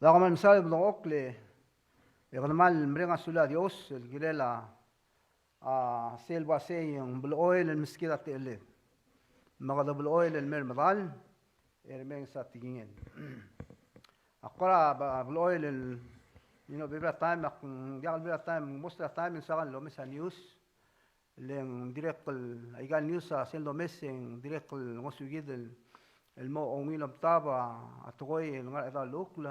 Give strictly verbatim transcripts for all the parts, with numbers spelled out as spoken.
Dako kmal mesaul e bo dengchokl e kede kmal mereng a sulel a Dios el kirel a, a, sel uasei ng blechoel el meskid a techelled. Me kede blechoel el mer medal e remenges a tekingel. Ak kora ba, blechoel el, you know, bebil er a taem, ak, diak el bebil er a taem, most er a taem e ng soak el omes a news. Le ng dirrek el, aika el news a sel domes e ng dirrek el ngosukid el, el mo ungil omtab a tekoi el ngar er a chedaol llechukl,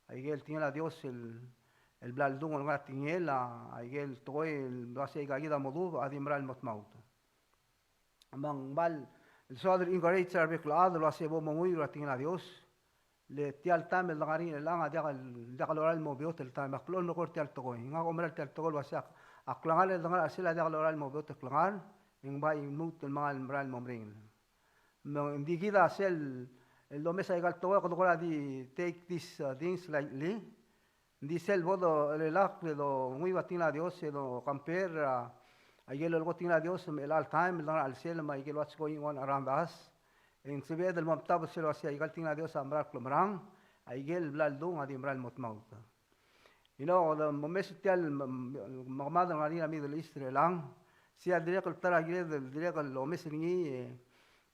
aike el tekingel a Dios el, el bla ledung el ngar er a tekingel, a, aike el tekoi el uasei aika kid a modubech a di mera el mo tmaut. Me ng kmal, el soad el encourage er a rebek el chad el uasei bo monguiu er a tekingel a Dios, le tia el taem el dengar er ngii er chelechang a diak el, diak lorael el mo beot el taem. Ak blechoel el melekoi er tia el tekoi. Ngak a oumera el tia el tekoi el uasei ak, a klengar el dengar er a chelsel a diak lorael el mo beot el klengar, e ng bai lmuut el mengal merael el mo meringel. Me ng di kid a sel, el domes aika el tekoi, kede kora di take these, uh, things lightly. Ng di sel bo dorelakl e donguiu a tekingel a Dios e do compare, uh, aike el lolekoi a tekingel a Dios me chelecha el taem el dengar er a chelsel me aike el what's going on around us. E ng sebeched el mo omtab sel uasei aika el tekingel a Dios a mera el klemerang, aike el bla ledung a di mera el mo tmaut. You know, kede mo omes er tia el me, me, mekemad el ngar er ngii er a Middle East er chelechang, sei a dirrek el ta er a kired el dirrek el omes er ngii, e,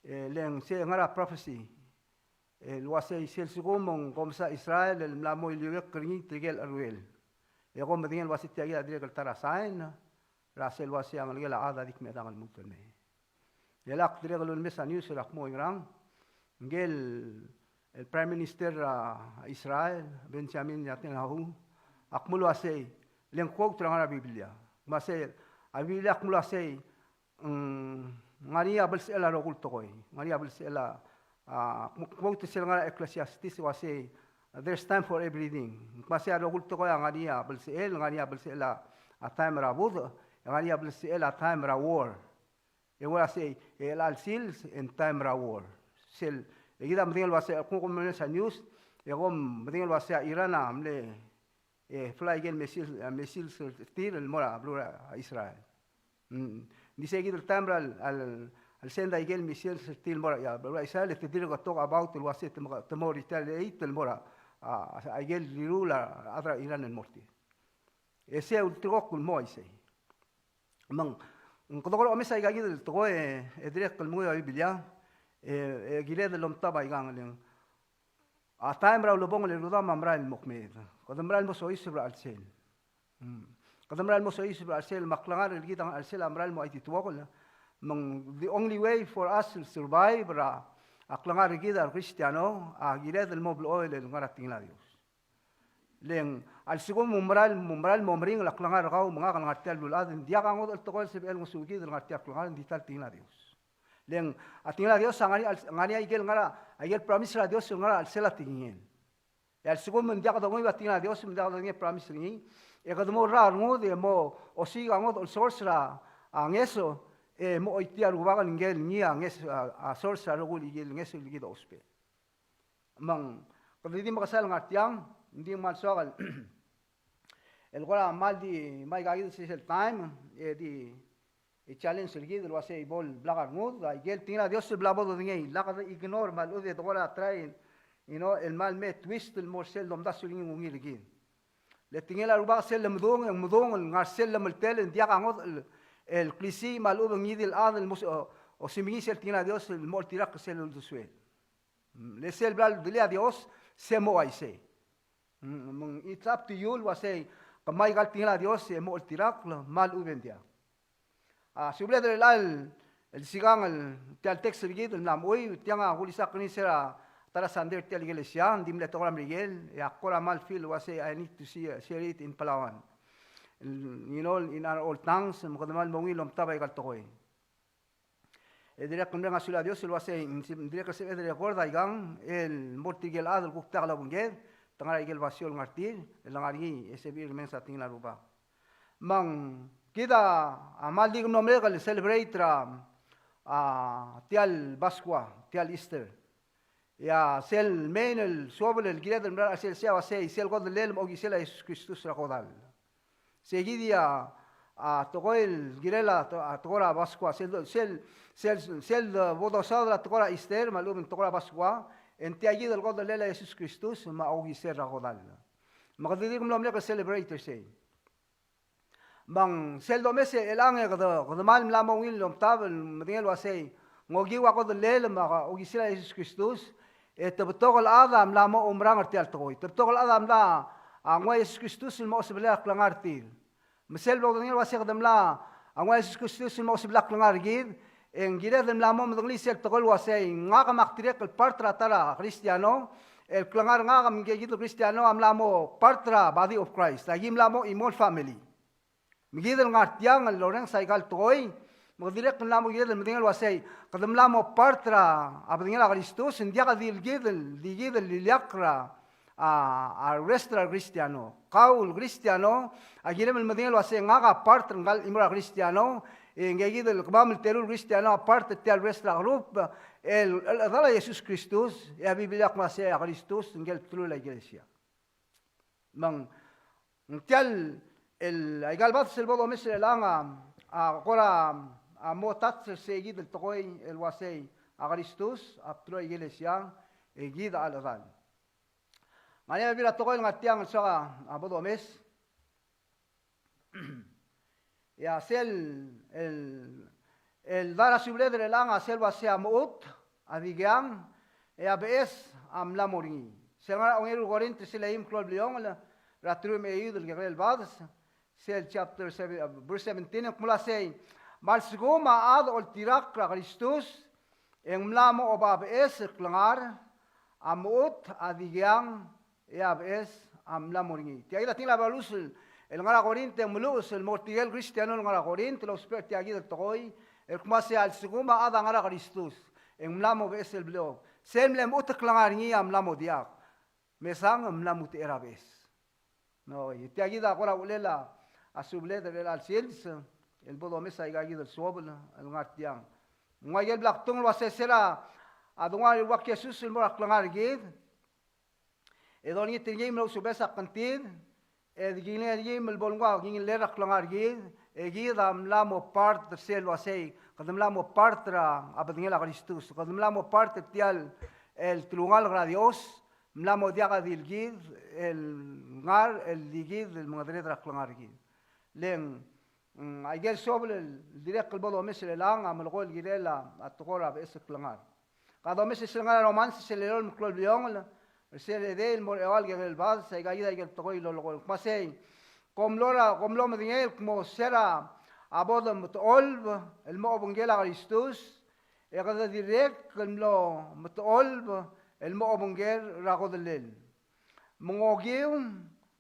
e, le ng sei ngar er a prophecy. El uasei sel lsekum ng ko mesa Israel el mla mo iliuekl er ngii tirke el cheruel, e kom medengei el uasei tia kid a dirrek el ta er a sign er a sel uasei a ngelekel a chad a di kmedang el lmuut el mei. E lak dirrek el ulemes a news er a kmo ngerang, ngike el, el Prime Minister er a Israel, Benjamin Netanyahu, a kmo el uasei, le ng quote er a ngar er a Biblia. Me sei, a Biblia a kmo el uasei, mm, ngar er ngii a belsechel a rokui el tekoi, ngar er ngii a belsechel a, a, kmo, kmo sel ngar er a Ecclesiastes el uasei, there's time for everything. Me sei a rokui el tekoi a ngar er ngii a belsechel, ngar er ngii a belsechel a, a taem er a budech, ngar er ngii a belsechel a taem er a war. E uasei, e chelecha el sils, e ng taem er a war. Sel, e kid a medengei el uasei, kmo kom omes a news, e kom medengei el uasei a Iran a mle, e, fly aike el missile, e, missile er tir el mo er a beluu er a Israel. Mm. Ng di sei kid el taem er a, a, a send aike el missile er tir el mo er a, a, beluu er a Israel, e te dirk talk about el uasei te mo, te mo retaliate el mo er a, a, aike el rirruul a rechad er a Iran el mo er tir. E sei a ulterekokl el mo uaisei. Me ng, kede kora omes aika kid el tekoi e, e dirrek el menguiu a Biblia, e, e kired el omtab aikang el ng, a taem er a ulebongel el rudam a merael el mo kmeed. Kede merael el mo soiseb er a chelsel. Mm. Kede merael el mo soiseb er a chelsel, me a klengar er kid a chelsel a merael el mo aitituokel. Me ng the only way for us to survive er a, a klengar er kid a re Kristiano, a kired el mo blechoel el ngar er a tekingel a Dios. Le ng, a lsekum ng merael, ng merael mo meringel a klengar er kau me ngak el ngar tia el beluulechad, ng diak a ngodech el tekoi el sebechel ngosukid el ngar tia el klengar, ng di ta el tekingel a Dios. Le ng, a tekingel a Dios a ngar er ngii, ngar er ngii aike el ngar er a, aike el promise er a Dios el ngar er a chelsel a tekingel. E a lsekum ng diak donguiu a tekingel a Dios, me ng diak dodengei a promise er ngii, e kede mo rrau a rengud e mo osiik a ngodech el source er a, a ngeso, e mo choitii a Rubak el ngike el ngii a ngeso, a, a source er a rokui el ngii el ngeso el kid a ousbech. Me ng, kede di mekesai el ngar tiang, ng di kmal soak el, el kora kmal di, me aika kid sel taem, e di, e challenge er kid el uasei bo el blak a rengud, aike el tekingel a Dios el bla bo dodengei, lak de ignore me a lechub e de kora try, you know, el kmal me twist el mo er sel domdasu er ngii el ungil er kid. Le tekingel a Rubak sel lemedung, e ng medung el ngar sel lemeltel, e ng diak a ngodech el, el klisiich me a lechub e ng ngii di el chad el mo, o, osimengiis el tekingel a Dios el mo oltirakl er sel uldesuel. Mm, le sel bla ldullii a Dios, se mo uaisei. Mm, me ng it's up to you el uasei, ke mei aika el tekingel a Dios, e mo oltirakl, me a lechub e ng diak. A, subeled er chelecha el, el sikang el, tia el text er kid el mla mchui, tiang a kulisechakl er ngii se er a ta er a Sunday er tia el ikelesia, ng di mle tekoi er a Merikel, e ak kora kmal feel el uasei I need to see, share it in Palauan. El, you know, in our old tongues, me kede kmal mo ungil el omtab aika el tekoi. E dirrek el mereng a sulel a Dios el uasei, ng dirrek el sebeched el record aikang, el mo er tirke el chad el kuk diak lobengked, te ngar er aike el basio el ngar tir, el ngar er ngii, e sebechir el remenges a tekingel a Rubak. Me ng kid a, a kmal di mlo merek el celebrate er a, a, tia el Paskua, tia el Easter. E a sel main el suobel el kired el mla er a chelsel sei a uasei, sel kodellel me a okisel a Jesus Kristus er a kodall. Sei kid a, a, tekoi el kirel a, a tekoi er a Paskua, sel, sel, sel, sel bo dosaod er a tekoi er a Easter, me a lechub e ng tekoi er a Paskua, E ng tia kid el kodellel a Jesus Kristus me a okisel er a kodall. Me kede dirk mlo merek el celebrate er sei. Me ng sel domes e chelechang e kede, kede mal mla mo ungil el omtab el medengei el uasei, ng okiu a kodellel me a okisel a Jesus Kristus, e te betok el chad a mla mo oumerang er tia el tekoi. Te betok el chad a mla, a, nguu a Jesus Kristus el mo osebelel a klengar er tir. Me sel bo kdengei el uasei kede mla, a, nguu a Jesus Kristus el mo osebelel a klengar er kid, e ng kired el mla mo medengelii sel tekoi el uasei, ngak me ak dirrek el part er a ta er a Kristiano, el klengar er ngak me ngike kid el Kristiano a mla mo part er a body of Christ. Aki mla mo chimo el family. Me kid el ngar tiang el orrenges aika el tekoi, me kede dirrek el mla mo kired el medengei el uasei, kede mla mo part er a bedengel a Kristus, ng diak di kid el, di kid el ileakl er a, a, a rest er a Kristiano. Kau el Kristiano a kirem el medengei el uasei ngak a part er ngka el chimo er a Kristiano, e ngike kid el kemam el teru el Kristiano a part er tia el rest er a group, el, el chedal a Jesus Kristus, e a Biblia a kmo uasei a Kristus ngike el bdelul a ikelesia. Me ng, ng tia el, el, aika el bades el bo domes er chelechang a, a kora, a mo touch er sei kid el tekoi el uasei a Kristus a bdelul a ikelesia, e kid a chedal. Ngar er ngii a bebil er a tekoi el ngar tiang el soak a bo domes. E a sel, el, el dar a subeled er chelechang a sel uasei a mechut, a dikeang, e a beches a mla mo er ngii. Sel ngar er a ongeru el Korint er sel eim el klou el bliongel, er a teruich me a euid el kekerei el bades, sel chapter seven, uh, verse seventeen, e ng kmo uasei, me a lsekum a chad a oltirakl er a Kristus, e ng mla mo oba beches el klengar, a mechut, a dikeang, e a beches a mla mo er ngii. Tia kid a tekingel a Paulus el, el ngar er a Korint, e ng meluches el mo er tirke el Kristiano el ngar er a Korint, el ousbech er tia kid el tekoi, el kmo uasei a lsekum a chad a ngar er a Kristus, e ng mla mo beches el blechoel. Sel mle mechut el klengar er ngii a mla mo diak. Mesang e ng mla mo utechei er a beches. No, e tia kid a kora uchelel a subeled er chelecha el sils, el bo domes aika kid el suobel el ngar tiang. Ng ua ikel bla kdung el uasei se er a dengua el rubak Jesus el mo er a klengar er kid, e dolengit er ngii me lousubes a kngtid, e dekingel er ngii me lebo lenguu a kingellel er a klengar er kid, e kid a mla mo part er sel uasei, kede mla mo part er a bedengel a Kristus, kede mla mo part er tia el telungalek er a Dios, mla mo diak di kid el ngar el di kid el mengedereder er a klengar er kid. Le ng, mm, aike el suobel el dirrek el bo domes er chelechang a melekoi el kirel a tekoi er a beches el klengar. Ka domes er sel ngar er a Romans sel elolem el klou el bliongel, er sel edei el mo er a eua el kekerei el bades, aika kid aike el tekoi el lolekoi el kmo uasei, kom mlo er a, kom mlo medengei el kmo se er a bo de metecholb el mo obengkel a Kristus, e kede dirrek el mlo metecholb el mo obengkel er a kodellel. Me ng okiu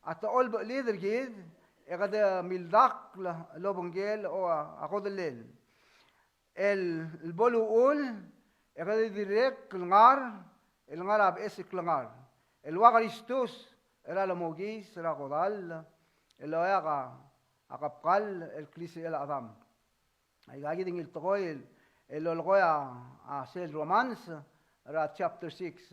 a techolbechelid er kid, e kede mildakl el obengkel a kodellel. El, el bo luchul, e kede dirrek el ngar, el ngar er a beches el klengar. El ua Kristus er a lemokiis er a kodall, el oeak a kebkall el klisichel a Adam. Aika kid ngii el tekoi el, el lolekoi a, a sel Romans er a chapter six.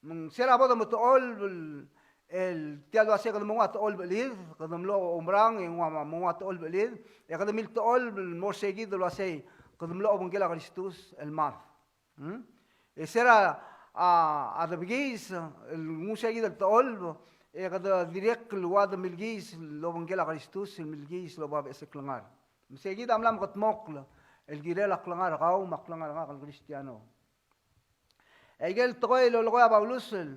Me ng se er a bo de metecholb el, el tia el uasei kede mo nguu a techolbechelid, kede mlo oumerang e nguu a, mo nguu a techolbechelid, e kede miltecholb el mo er sei kid el uasei kede mlo obengkel a Kristus el mad. Mm? E se er a, a, a debekiis el nguu sei kid el techolb, e kede dirrek el ua de milkiis el obengkel a Kristus, el milkiis el oba beches el klengar. Me sei kid a mla mekedmokl el kirel a klengar er kau me a klengar er ngak el Kristiano. Aike el tekoi el lolekoi a Paulus el,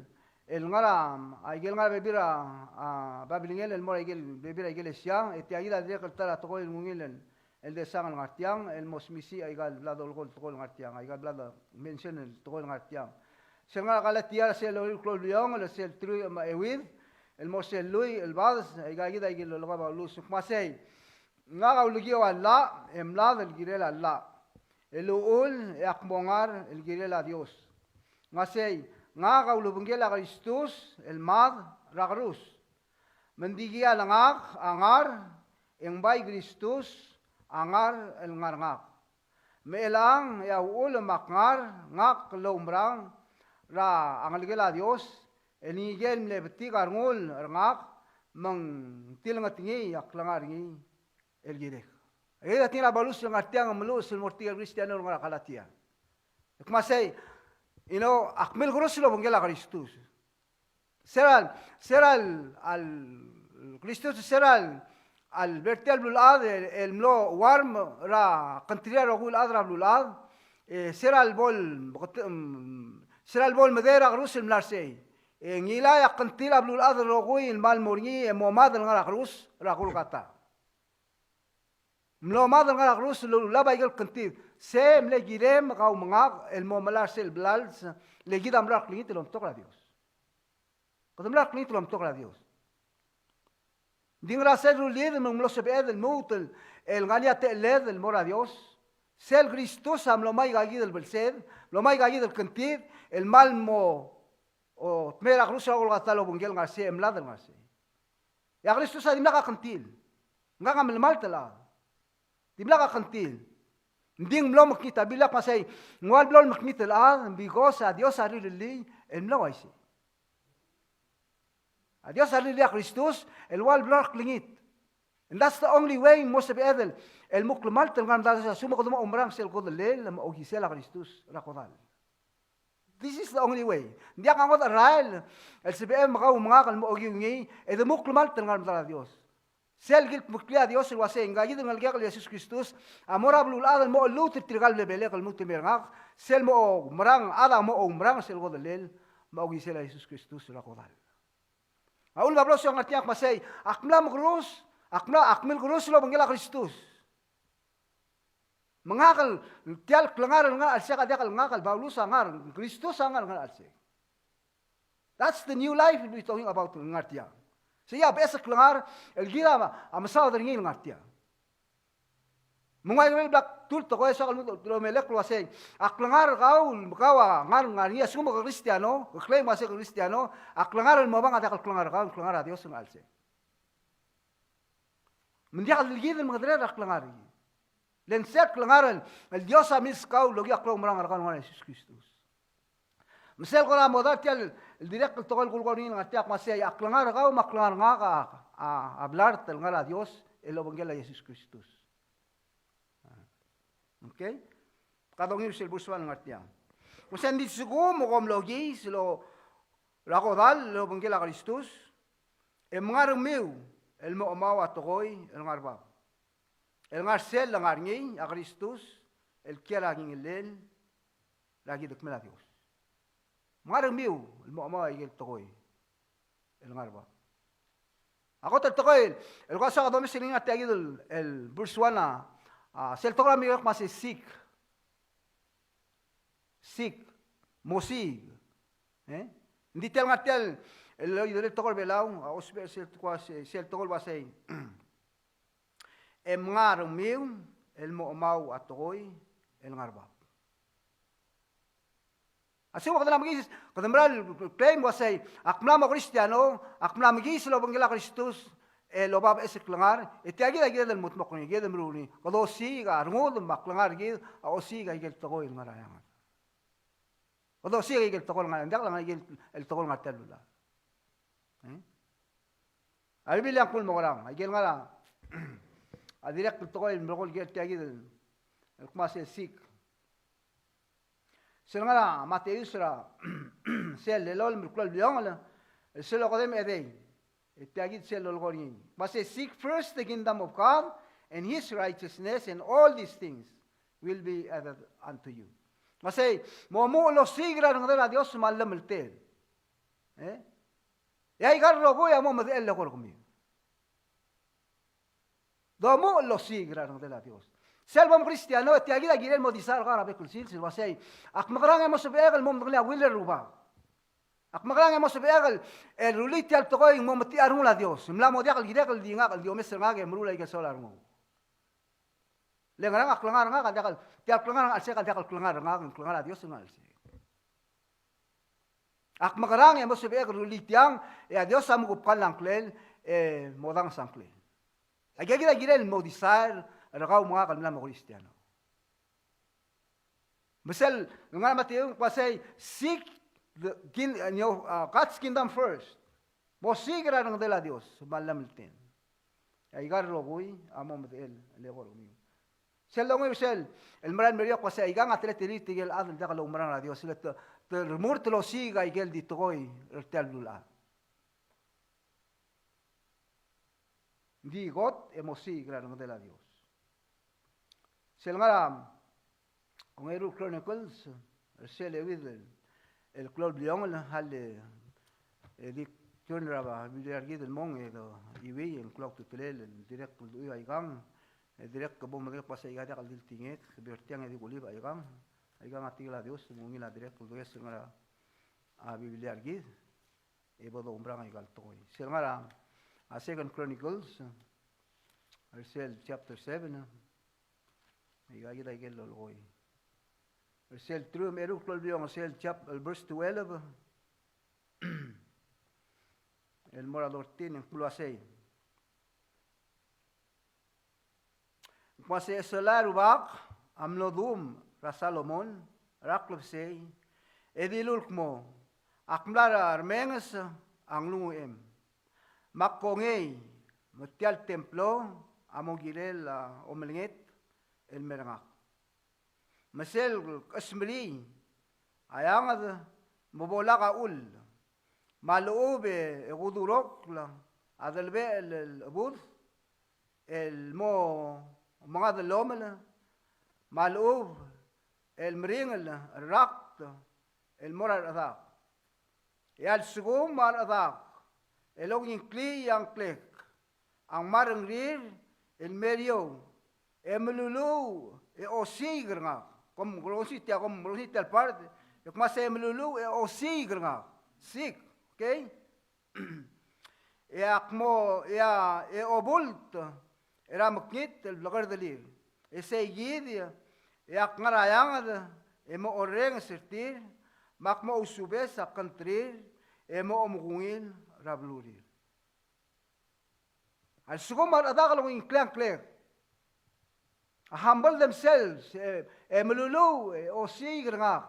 el ngar er a, aike el ngar er a bebil er a, a, babilngel el mo er aike el bebil er a ikelesia, e tia kid a dirrek el ta er a tekoi el ngungil el, el desang el ngar tiang, el mo smisichii aika el bla dolekoi el tekoi el ngar tiang, aika el bla de mention el tekoi el ngar tiang. Sel ngar er a Galatia er sel oreor el klou el bliongel, sel teruich me a euid, el mo sel lluich el bades, aika kid aike el lolekoi a Paulus, kmo uasei, ngak a ulekiu a llach, e mlad el kirel a llach. El uchul, e ak mo ngar el kirel a Dios. Ng uasei, ngak a ulebengkel a Kristus el mad er a kerus. Me ng dikea el ngak a ngar, e ng bai Kristus a ngar el ngar er ngak. Me chelechang e a uchul me ak ngar, ngak el oumerang er a ngelekel a Dios, el ngike el mle betik a rengul er ngak, me ng tilengetengii a klengar er ngii el kirek. E a tekingel a Paulus el ngar tiang a meluches el mo er tirke el Kristiano el ngar er a Galatia. E kmo uasei, you know, ak milkerus el obengkel a Kristus. Se er a, se er a, a Kristus, se er a, a lebo er tia el beluulechad el, el mlo uarm er a kngtir a rokui el chad er a beluulechad, e se er a lebo el, mm, se er a lebo el medei er a kerus el mla er sei. E ngilai a kngtir a beluulechad el rokui el kmal mo er ngii e mo mad el ngar er a kerus er a Golgota. Mlo mad el ngar er a kerus el lulab a ikel kngtir. Se mle kirem kau me ngak el mo melai er sel blals, le kid a mla er a klengit el omtok er a Dios. Kede mla er a klengit el omtok er a Dios. Ng di ngera sel rullid me ng mlo sebeched el lmuut el, el ngar er ngii a techelled el mo er a Dios. Sel Kristus a mlo ngmai aika kid el belsed, mlo ngmai aika kid el kngtir, el kmal mo, o, dmeu er a kerus er a Golgota el obengkel ngar er sei, e mlad el ngar er sei. E a Kristus a dimlak a kngtil. Ngak a melemalt el chad. Dimlak a kngtil. Ng di ng mlo mekngit a Biblia el kmo sei, ng ua el blo el mekngit el chad, because a Dios a rirellii el mlo uaisei. A Dios a rirellii a Kristus el ua el blo er a klengit. And that's the only way mo sebeched el, el mo klemalt el ngar er a medal a Dios, a lsekum kede mo oumerang sel kodellel, me a okisel a Kristus er a kodall. This is the only way. Ng diak a ngodech el rael el sebechem kau me ngak el mo okiu ngii, e de mo klemalt el ngar er a medal a Dios. Sel kildmeklii a Dios el uasei, ngika kid el ngelekek el Jesus Kristus a mo er a beluulechad el mo chelluut er tirka el blebelek el lmuut el mei er ngak, sel mo oumerang, a chad a mo oumerang sel kodellel, me a okisel a Jesus Kristus er a kodall. A uchul me a Paulus a ngar tiang el kmo sei, ak mla mekerus, ak mla, ak milkerus el obengkel a Kristus. Me ngak el, tia el klengar el ngar er a chelsek a diak el ngak el Paulus a ngar, Kristus a ngar, ngar er a chelsek. That's the new life we're talking about el ngar tiang. Sei a beches el klengar el kid a, a mesaod er ngii el ngar tiang. Me ng ua ikel bla kdu el tekoi e soak el lmuut el omelekoi el uasei, a klengar er kau, kau a ngar, ngar er ngii, a lsekum ke Kristiano, ke claim el uasei ke Kristiano, a klengar el mo obang a diak el klengar er kau, klengar er a Dios el ngar er a chelsek. Me ng diak el kid el mengedereder er a klengar er kid. Le ng sel klengar el, el Dios a milskau el okiu a klaumerang er kau el ngar er a Jesus Kristus. Me sel kora model tia el, el dirrek el tekoi el kulekoi er ngii el ngar tiang el kmo sei, a klengar er kau me a klengar er ngak a, a, a blart el ngar er a Dios el obengkel a Jesus Kristus. Okay? Ka dongiu sel verse one el ngar tiang. Me sei ng di lsekum kom mlo okiis el, er a kodall el obengkel a Kristus, e mnga rengmiu el mo chemau a tekoi el ngar er a bab. El ngar sel lengar er ngii a Kristus el kiei er a kingellel er a kid el kmal a Dios. Mnga rengmiu el mo chemau a ikel tekoi el ngar er a bab. A kot el tekoi el kuk soak a domes er ngii er tia kid el, el verse one a, a, sel tekoi er a Merikel el kmo sei seek. Seek. Mosiik. E? Ng di tia el ngar tia el, el, el tekoi er a Belau, a, ousbech sel tekoi, sel tekoi el uasei. E mnga rengmiu el mo chemau a tekoi el ngar er a bab. A lsekum kede mla mekiis, kede mera el claim el uasei, ak mla mo Kristiano, ak mla mekiis el obengkel a Kristus, el oba beches el klengar, e tia kid a kired el mo dmokl er ngii, kired el meruul er ngii. Kede osiik a rengud me a klengar er kid a osiik a ikel tekoi el ngar er a eanged. Kede osiik a ikel tekoi el ngar er a eanged, ng diak el ngar er a ikel tekoi el ngar er tia el beluulechad. E? A Biblia a kmo ng mo ngerang, a ikel ngar er a, a dirrek el tekoi el merekong el kiei er tia kid el, el kmo sei seek. Sel ngar er a Mateus er a, sel elolem el klou el bliongel, el sel okedei me a edei. E tia kid sel lolekoi er ngii. Kmo sei seek first the kingdom of God and his righteousness and all these things will be added unto you. Kmo sei, mo omuchel el osiik er a rengedel a Dios me a llemeltel. E? E aika el rokui a mo medechel el eko er kemiu. Domuchel el osiik er a rengedel a Dios. Sel bom Kristiano, e tia kid a kirel el mo desire er kau er a bek el sils, el uasei, ak mekerang e mo sebechek el mo medengelii a will er a Rubak. Ak mekerang e mo sebechek el, el rullii tia el tekoi el mo metik a rengul a Dios. Ng mla mo diak el kirek el di ngak el di omes er ngak e meruul a ikel soal a renguk. Le ngerang, a klengar er ngak a diak el, tia el klengar er a chelsek a diak el klengar er ngak, ng klengar er a Dios el ngar er a chelsek. Ak mekerang e mo sebechek el rullii tiang, e a Dios a mo kuk kall a ngklel, e mo danges a ngklel. Aika kid a kirel el mo desire er kau me ngak el mla mo Kristiano. Me sel ngar er a Matthew, ng kmo sei, seek the kin-, you know, uh, God's kingdom first. Mo siik er a rengedel a Dios me a llemeltel. Aika el rokui a mo medechel el eko er kemiu. Sel donguiu sel, el mera el meriou el kmo sei, aikang a teletelir tirke el chad el diak loumerang er a Dios, le te, te remurt el osiik a ikel di tekoi er tia el beluulechad. Ng di kot e mosiik er a rengedel a Dios. Sel ngar er a Ongeru el Chronicles, er sel euid el, el klou el bliongel, a le, e di turn er a Biblia er kid el mong, e do, iuii, e ng klou a ultutelel, el dirrek el dechor aikang, e dirrek bo medengei el kmo sei a diak el di le tingek, e ber tiang e di kulib aikang, aikang a tekingel a Dios, me ng ungil a dirrek el dechor er a, a Biblia er kid. E bo domerang aika el tekoi. Sel ngar er a, a Second Chronicles, er sel chapter seven, aika kid a ikel lolekoi. Er sel teruich me a eru el klou el bliongel, er sel chap-, el verse twelve, el mo er a thirteen, e ng kmo uaisei. Ng kmo uaisei, e solae e Rubak a mlo dum er a Salomon er a klebesei, e dilu el kmo, ak mla er a remenges a nglunguchem. Me ak kongei, me tia el templo a mo kirel a omelenget el me er ngak. Me sel kesmerii a eanged me bo lak a chull, me a lechub e kudurokl a delebechel el chebud el mo mengadellomel, me a lechub el meringel el rakt el mo er a rechedak. E a lsekum a rechedak el ongingklii a ngklek a ngmai a rengrir el me er eou, e meluluuch e osiik er ngak. Kom, kom rongesii tia, kom rongesii tia el part, e kmo uaisei e meluluuch e osiik er ngak. Seek, okay? E ak mo, e a, e obult er a mekngit el blekerdelir. E sei kid, e ak ngar er a eanged e mo orrenges er tir, me ak mo ousubes a kngterir, e mo omekungil er a belurir. A lsekum a rechedak el ongingklii a ngklek a humble themselves, e, e meluluuch e osiik er ngak,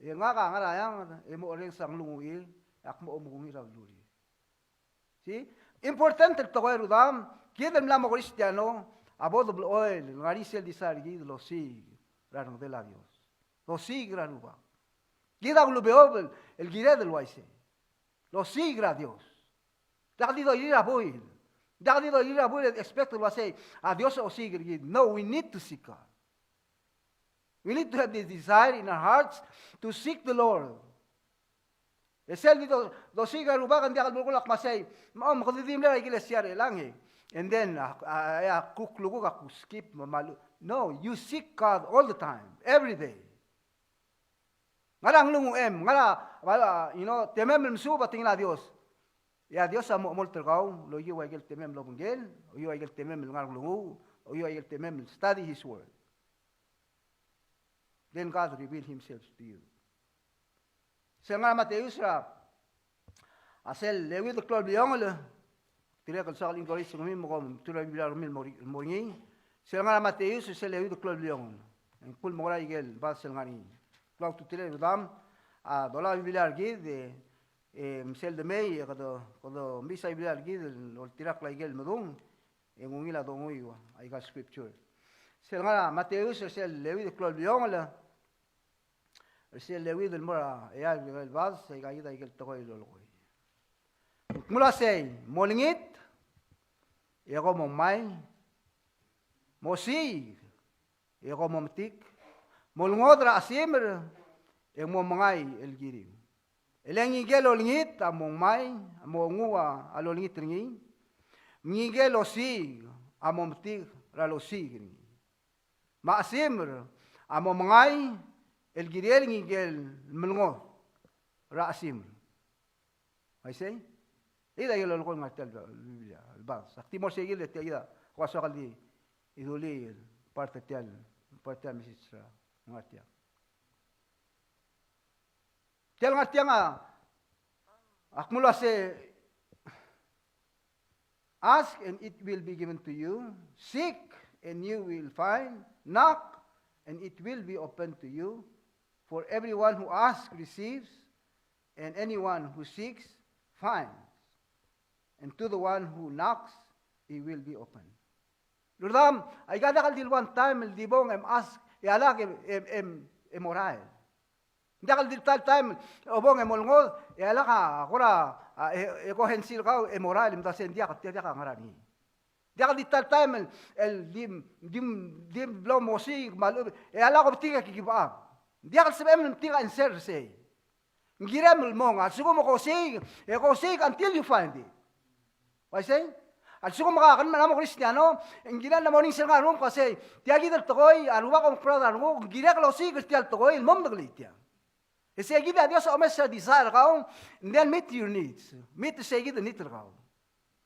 e ngak a ngar er a eanged e mo orrenges a nglunguchir, e ak mo omekungil er a belurir. See? Important el tekoi, rudam, kid el mla mo Kristiano a bo de blechoel el ngar er sel desire er kid el osiik er a rengedel a Dios. Losiik er a Rubak. Kid a ulebeob el kired el uaisei. Losiik er a Dios. Diak di doilir a buil. Diak di doilir a buil e expect el uaisei a Dios a osiik er kid. No, we need to seek God. We need to have this desire in our hearts to seek the Lord. E sel di do, dosiik er a Rubak e ng diak el belkul a kmo sei, me, oh, me kede di mle er a ikelesia er chelechang e. And then, a, a, a kuk lukuk a kuk skip, me, me a lu-, no, you seek God all the time, every day. Ngar er a nglunguchem, ngar er a, a, you know, temem el mesuub a tekingel a Dios. E a Dios a mo, mo omolt er kau, el okiu a ikel temem el obengkel, okiu a ikel temem el ngar er a nglunguuch, okiu a ikel temem el study His Word. Then God reveal Himself to you. Sel ngar er a Mateus er a, a sel euid el klou el bliongel, tirke el soak el encourage er kemiu me kom, tir a Biblia er kemiu el mo er, mo er ngii. Sel ngar er a Mateus er sel euid el klou el bliongel. E ng kuk mo er a ikel verse el ngar er ngii. Klou a ultutelel, rudam, a dolai a Biblia er kid, e, e, me sel demei, e kede, kede mesa a Biblia er kid, el oltirakl a ikel medung, e ng ungil a donguiu a, aika el scripture. Sel ngar er a Mateus er sel euid el klou el bliongel, er sel euid el mo er a eai el verse, aika kid a ikel tekoi el lolekoi. Ng kmo uaisei, molengit, e kom mo ngmai, mosiik, e kom mo metik, molngodech er a chesimer, e ng mo mengai el kiriu. E le ngike el olengit a mo ngmai, a mo nguu a lolengit er ngii. Me ngike el osiik a mo metik er a losiik er ngii. Me a chesimer a mo mengai el kirel ngike el melngodech er a chesimer. Uaisei? Kid a ikel lolekoi el ngar er tia el Biblia, el verse. Ak di mo er sei kid e tia kid a kuk soak el di, di dulii el part er tia el, part er tia el message er a ngar er tia. Tia el ngar er tiang a, a kmo uaisei, ask and it will be given to you, seek and you will find, knock and it will be open to you. For everyone who asks receives, and anyone who seeks finds, and to the one who knocks it will be open. Rudam, aika diak el di le one time el di bong e m ask, e a lak e m, e m, e m, e m orael. Ng diak el di ta el taem el obong e mo lengod, e a lak a kora, a, e, e ko hensil kau, e morael, e mda sei ng diak, tia diak a ngerang. Ng diak el di ta el taem el, el di, di, di blo mosiik, me a lechub, e a lak ko betik e ki give up. Ng diak el sebechem el metik a answer er sei. Ng kirem el mong, a lsekum e ko osiik, e ko osiik until you find it. Uaisei? A lsekum ke mla mo Kristiano, ng kirem el mo er ngii sel ngar er ngii me ko uasei, tia kid el tekoi, a Rubak a omekbrak a renguk, ng kirek el osiik er tia el tekoi, el mo medengelii tia. E sei kid a Dios a omes a desire er kau, and then meet your needs. Meet sei kid el need er kau.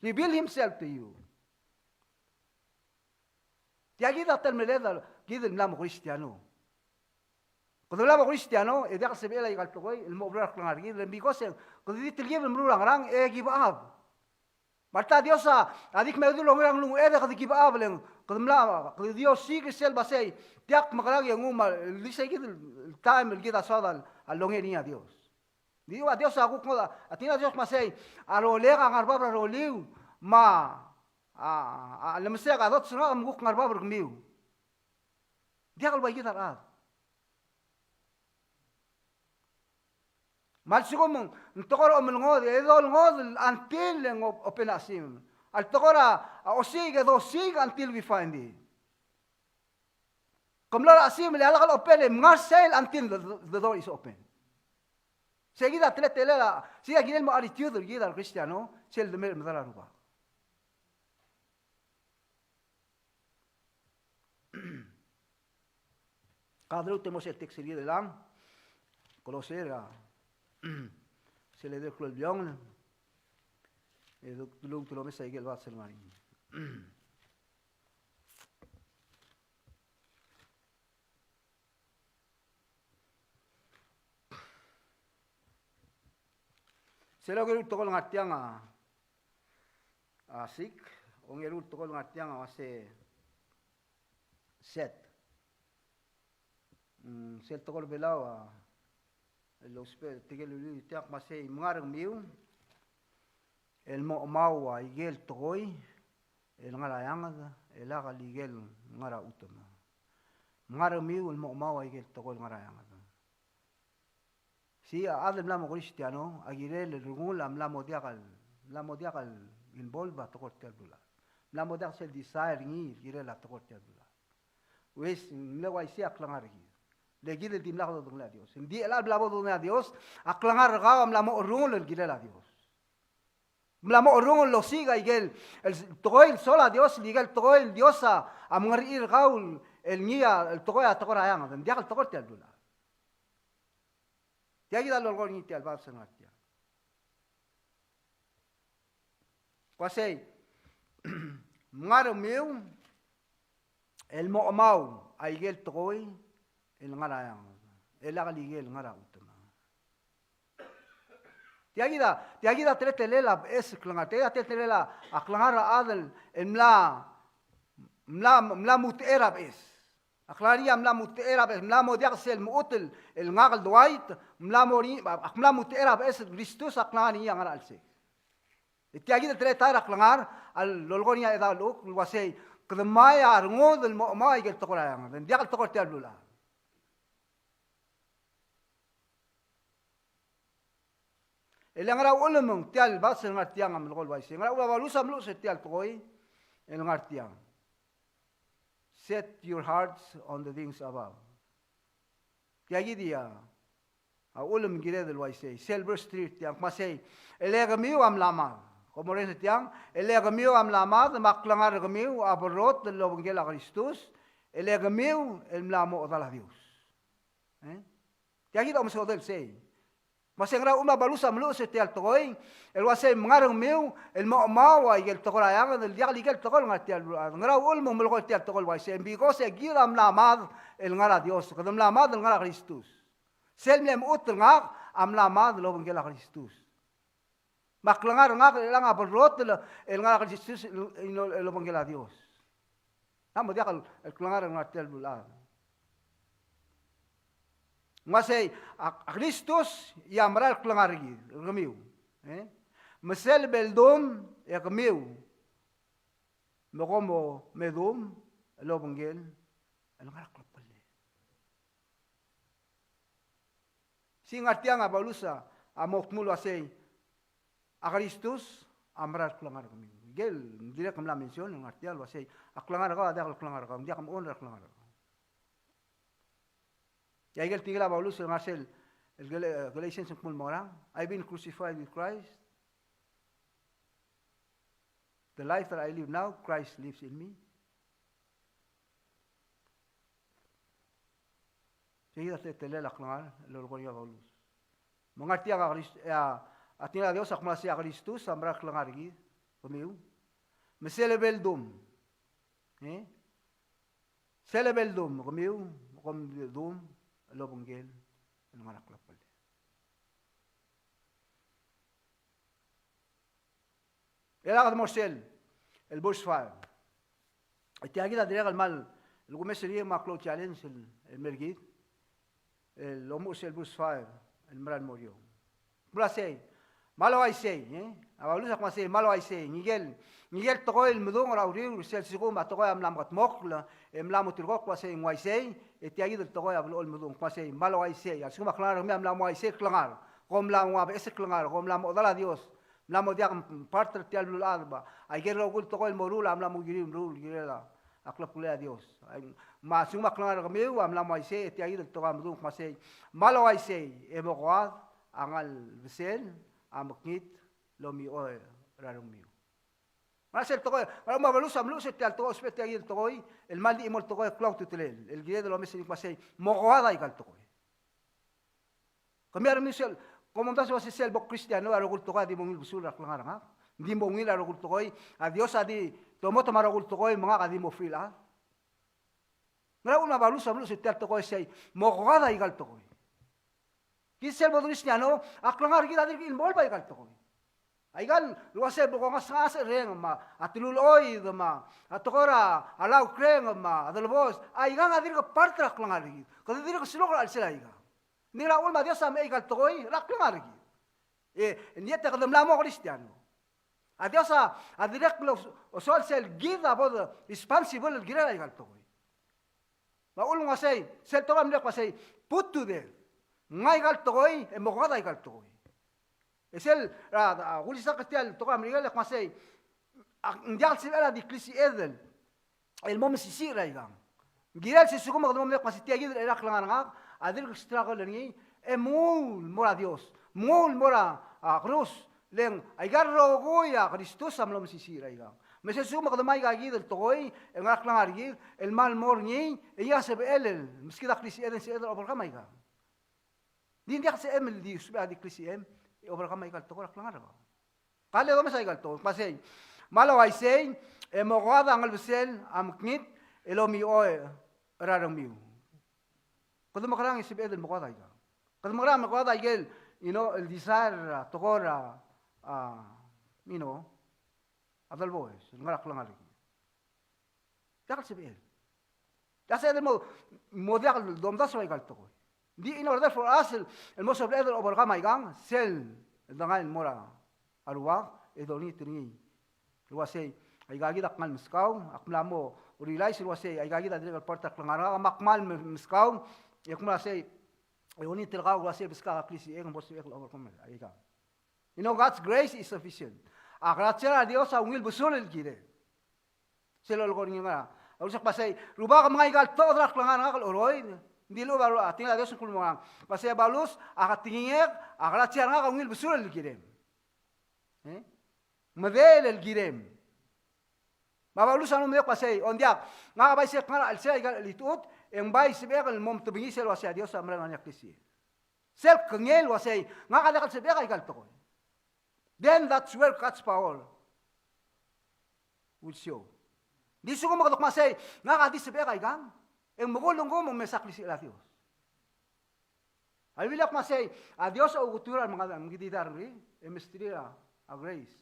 Reveal himself to you. Tia kid a teletelel a kid el mla mo Kristiano. Kede mla mo Kristiano, e diak el sebechel aika el tekoi el mo oureor er a klengar er kid, because e kede di telkib el meruul a ngerang, e give up. Me alta Dios a, a di kmal di longerang el nguu e de kede give up, le ng kede mla, kede di osiik er sel uasei, tia ak mekerang e nguu me a, di sei kid el taem el kid a soad a longerii a Dios. Di ua Dios a kuk ngodech, a tia Dios me a sei, a rolek a ngar er a bab er a roliu, me a, a, a lemesek a dots er ngak me kuk ngar er a bab er kemiu. Diak el ua kid a rechad. Me a lsekum ng tekoi er a omelengod, e dolengod until e ng open a chesimer. A ltekoi er a osiik, e dosiik until we find it. Ke mlo er a chesimer, e a lak el open, e mngar sel until the, the door is open. Sei kid a teletelel a, sei a kirel mo attitude er kid el Kristiano, sel de mei el medal a Rubak. Ka deruul e mo sel text er kid el, Kolosa, a, sel edei el klou el bliongel, e dulungel el omes aike el bades el ngar er ngii. Sel ongeru el tekoi el ngar tiang a, a, seek, ongeru el tekoi el ngar tiang a uase set. Mm, sel tekoi er a Belau a, el ousbech, tirke el uluuchii tiang me a sei, mngar er kemiu el mo chemau aike el tekoi el ngar er a eanged, e lak el ikel ngar er a chutem. Mngar er kemiu el mo chemau aike el tekoi el ngar er a eanged. Sei a chad el mla mo Kristiano a kirel el rengul a mla mo diak el, mla mo diak el involve a tekoi er tia el beluulechad. Mla mo diak sel desire er ngii el kirel a tekoi er tia el beluulechad. Uaisei, ng mle uaisei a klengar er kid. Le kid el dimlak dodengelii a Dios. Ng di chelecha el bla bo dodengelii a Dios, a klengar er kau a mla mo cherrungel el kirel a Dios. Mla mo cherrungel el osiik aike el, el tekoi el soal a Dios, el ikel tekoi el Dios a, a mengerechir er kau el ngii a, el tekoi a tekoi er a eanged, ng diak el tekoi er tia el beluulechad. Tia kid a lolekoi er ngii tia el bades el ngar tiang. Ko uasei, mngar er kemiu el mo chemau aike el tekoi el ngar er a eanged, e lak el ikel ngar er a chutem. Tia kid a, tia kid a teletelel a beches el klengar, tia kid a teletelel a klengar er a chad el mla, mla, mla mutechei er a beches. A klengar er ngii a mla mutechei er a beches, mla mo diak sel mechut el ngak el Dwight, mla mo er ngii, ak mla mutechei er a beches el Kristus a klengar er ngii a ngar er a chelsel. E tia kid a teletelel a klengar a lolekoi er ngii a Chedaol Chuk el uasei, kede mei a rengud el mo chemau aike el tekoi er a eanged, ng diak el tekoi er tia el beluulechad. E le ngera uchul me ng tia el bades el ngar tiang a melekoi el uaisei? Ngera uchul me a Paulus a meluches er tia el tekoi el ngar tiang? Set your hearts on the things above. Tia kid a, a uchul me ng kired el uaisei. Sel verse three er tiang, me a sei, e le kemiu a mla mad. Kom orrenges er tiang, e le kemiu a mla mad, me a klengar er kemiu a berrotel el obengkel a Kristus, e le kemiu el mla mo chedal a Dios. E? Tia kid a omesodel sei. Me a sei, ngera uchul me a Paulus a meluches er tia el tekoi el uasei, mngar er kemiu el mo chemau aike el tekoi er a eanged, el diak el ikel tekoi el ngar tia el beluulechad? Ngera uchul me ng melekoi er tia el tekoi el uaisei? Because e kid a mla mad el ngar er a Dios, kede mla mad el ngar er a Kristus. Sel mle mechut el ngak a mla mad el obengkel a Kristus. Me a klengar er ngak er chelechang a berrotel el ngar er a Kristus el, el, el obengkel a Dios. A mo diak el, el klengar el ngar tia el beluulechad. Ng uasei, a, a Kristus a mera el klengar er kid, er kemiu. E? Me sel bo ledum e kemiu, me kom bo medum el obengkel el ngar er a klebkellel. Sei ngar tiang a Paulus a, a mo kmu el uasei, a Kristus a mera el klengar er kemiu. Ikel, dirrek el mla mention, ngar tiang el uasei, a klengar er kau a diak el klengar er kau, ng diak mechon er a klengar er kau. E a ikel tekingel a Paulus el ngar sel, el Gal-, Galatians el kmu el mo ngerang, I've been crucified with Christ. The life that I live now, Christ lives in me. Sei a teletelel a klengar el lolekoi er ngii a Paulus. Me ngar tiang a Kris-, a, a tekingel a Dios a kmo sei a Kristus a mera el klengar er kid, kemiu. Me sel lebo el dum. E? Sel lebo el dum, kemiu, kom dum el obengkel el ngar er a klebkellel. E a kede mo er sel, el verse five. E tia kid a dirrek el kmal, el kumes er ngii me a klou el challenge el, el mer kid. El omuchel sel verse five, el mera el mo er eou. Kmo sei, me a le uaisei, e? A Paulus a kmo sei, me a le uaisei, ngikel, ngikel tekoi el medung er a uriul, sel lsekum a tekoi a mla mekedmokl, e mla mo ulterekokl, kmo sei ng uaisei, e tia kid el tekoi a blechoel el medung, kmo sei, me a le uaisei, a lsekum a klengar er kemiu a mla mo uaisei el klengar, kom mla mo beches el klengar, kom mla mo chedal a Dios, mla mo diak part er tia el beluulechad, me a ikel rokui el tekoi el moruul a mla mo uriul, meruul, kirel a, a klebkellel a Dios. Ai, me a lsekum a klengar er kemiu a mla mo uaisei, e tia kid el tekoi a medung, kmo sei, me a le uaisei, e mokoad a ngelbesel a mekngit el omioi er a rengmiu. Ngera sel tekoi, ngera me a Paulus a meluches er tia el tekoi, ousbech tia kid el tekoi, el kmal di chimo el tekoi el klou a ultutelel, el kired el omes er ngii, kmo sei, mokoad a ikal tekoi. Kemiu a rengmiu sel, kom omdasu el uasei sel bo Kristiano a rokui el tekoi a di mo ungil besul er a klengar er ngak. Di mo ungil a rokui el tekoi, a Dios a di tomotom a rokui el tekoi, me ngak a di mo free el chad. Ngera uchul me a Paulus a meluches er tia el tekoi el sei, mokoad a ikal tekoi. Kid sel bo Kristiano, a klengar er kid a dirk involve a ikal tekoi. Aikal, el uasei bo kongasech a reng me a, a telulechoid me a, a tekoi er a, a laukreng me a deleboes, aikang a dirk part er a klengar er kid. Kede dirk sel oker er a chelsel aikang. Ng di ngera uchul me a Dios a mechei a ikal tekoi er a klengar er kid. E, ng di e te kede mla mo Kristiano, a Dios a, a dirrek el os-, osoal sel kid a bo de responsible el kirel a ikal tekoi. Me a uchul me ng uasei, sel tekoi a mle kmo sei, put to death. Ngmai a ikal tekoi, e mokoad a ikal tekoi. E sel, a, a, kulisechakl er tia el tekoi er a Merikel, e kmo sei, a, ng diak el sebechel a di klisiched el, el mo mesisiich er aikang. Ng kirel sel lsekum e kede mo medengei el kmo sei tia kid el chei er a klengar er ngak, a dirk struggle er ngii, e mengull el mo er a Dios, mengull el mo er a, a, kerus, le ng, aika el rokui a Kristus a mlo mesisiich er aikang. Me sel lsekum e kede ngmai aika kid el tekoi, el ngar er a klengar er kid, el kmal mo er ngii, e ngii a sebechel el, meskid a klisiched e ng sebeched el overcome aikang. Ng di ng diak sebechem el di usbech a di klisichem, e overcome aika el tekoi er a klengar er kau. Ka le domes aika el tekoi, kmo sei, me a le uaisei, e mokoad a ngelbesel a mekngit el omioi er a rengmiu. Kede mekerang e sebeched el mokoad aikang? Kede mekerang e mokoad aikel, you know, el desire er a tekoi er a, a, you know, a deleboes, el ngar er a klengar er kid? Diak el sebechel. Diak sebeched el mo, mo diak el domdasu er aika el tekoi. Ng di in order for us el, el mo sebeched el overcome aikang, sel, el dengai el mo er a Rubak, e dolengit er ngii. El uasei, aika kid a kmal meskau, ak mla mo realize el uasei, aika kid a dirrek el part er a klengar er ngak, me ak kmal me-, meskau, e ak mla sei, e olengit er kau el uasei, beskak a klisichek e ng bo sebechek el overcome aikang. You know, God's grace is sufficient. A grasia er a Dios a ungil besul el kirel. Sel lolekoi er ngii me a, a Paulus a kmo sei, Rubak, mengai aika el tekoi er a klengar er ngak el choroid. Ng di lechub a tekingel a Dios el kmo ng, kmo sei a Paulus, a tekingek, a grasia er ngak a ungil besul el kirem. E? Medel el kirem. Me a Paulus a mlo medengei el kmo sei, o ng diak, ngak a bai sel kngar er a chelsel aika el chelitechut, e ng bai sebechek el mo omtebengii sel uasei a Dios a mera el ngar er ngii a klisichel. Sel kengei el uasei, ngak a diak el sebechek aika el tekoi. Then that's where God's power will show. Ng di lsekum e kede kmo sei, ngak a di sebechek aikang, e ng mekull e ng kmo ng mesa klisichel a Dios. A Biblia a kmo sei, a Dios a ouketerir a remenga-, mengedid a rengrir, e mesterir a grace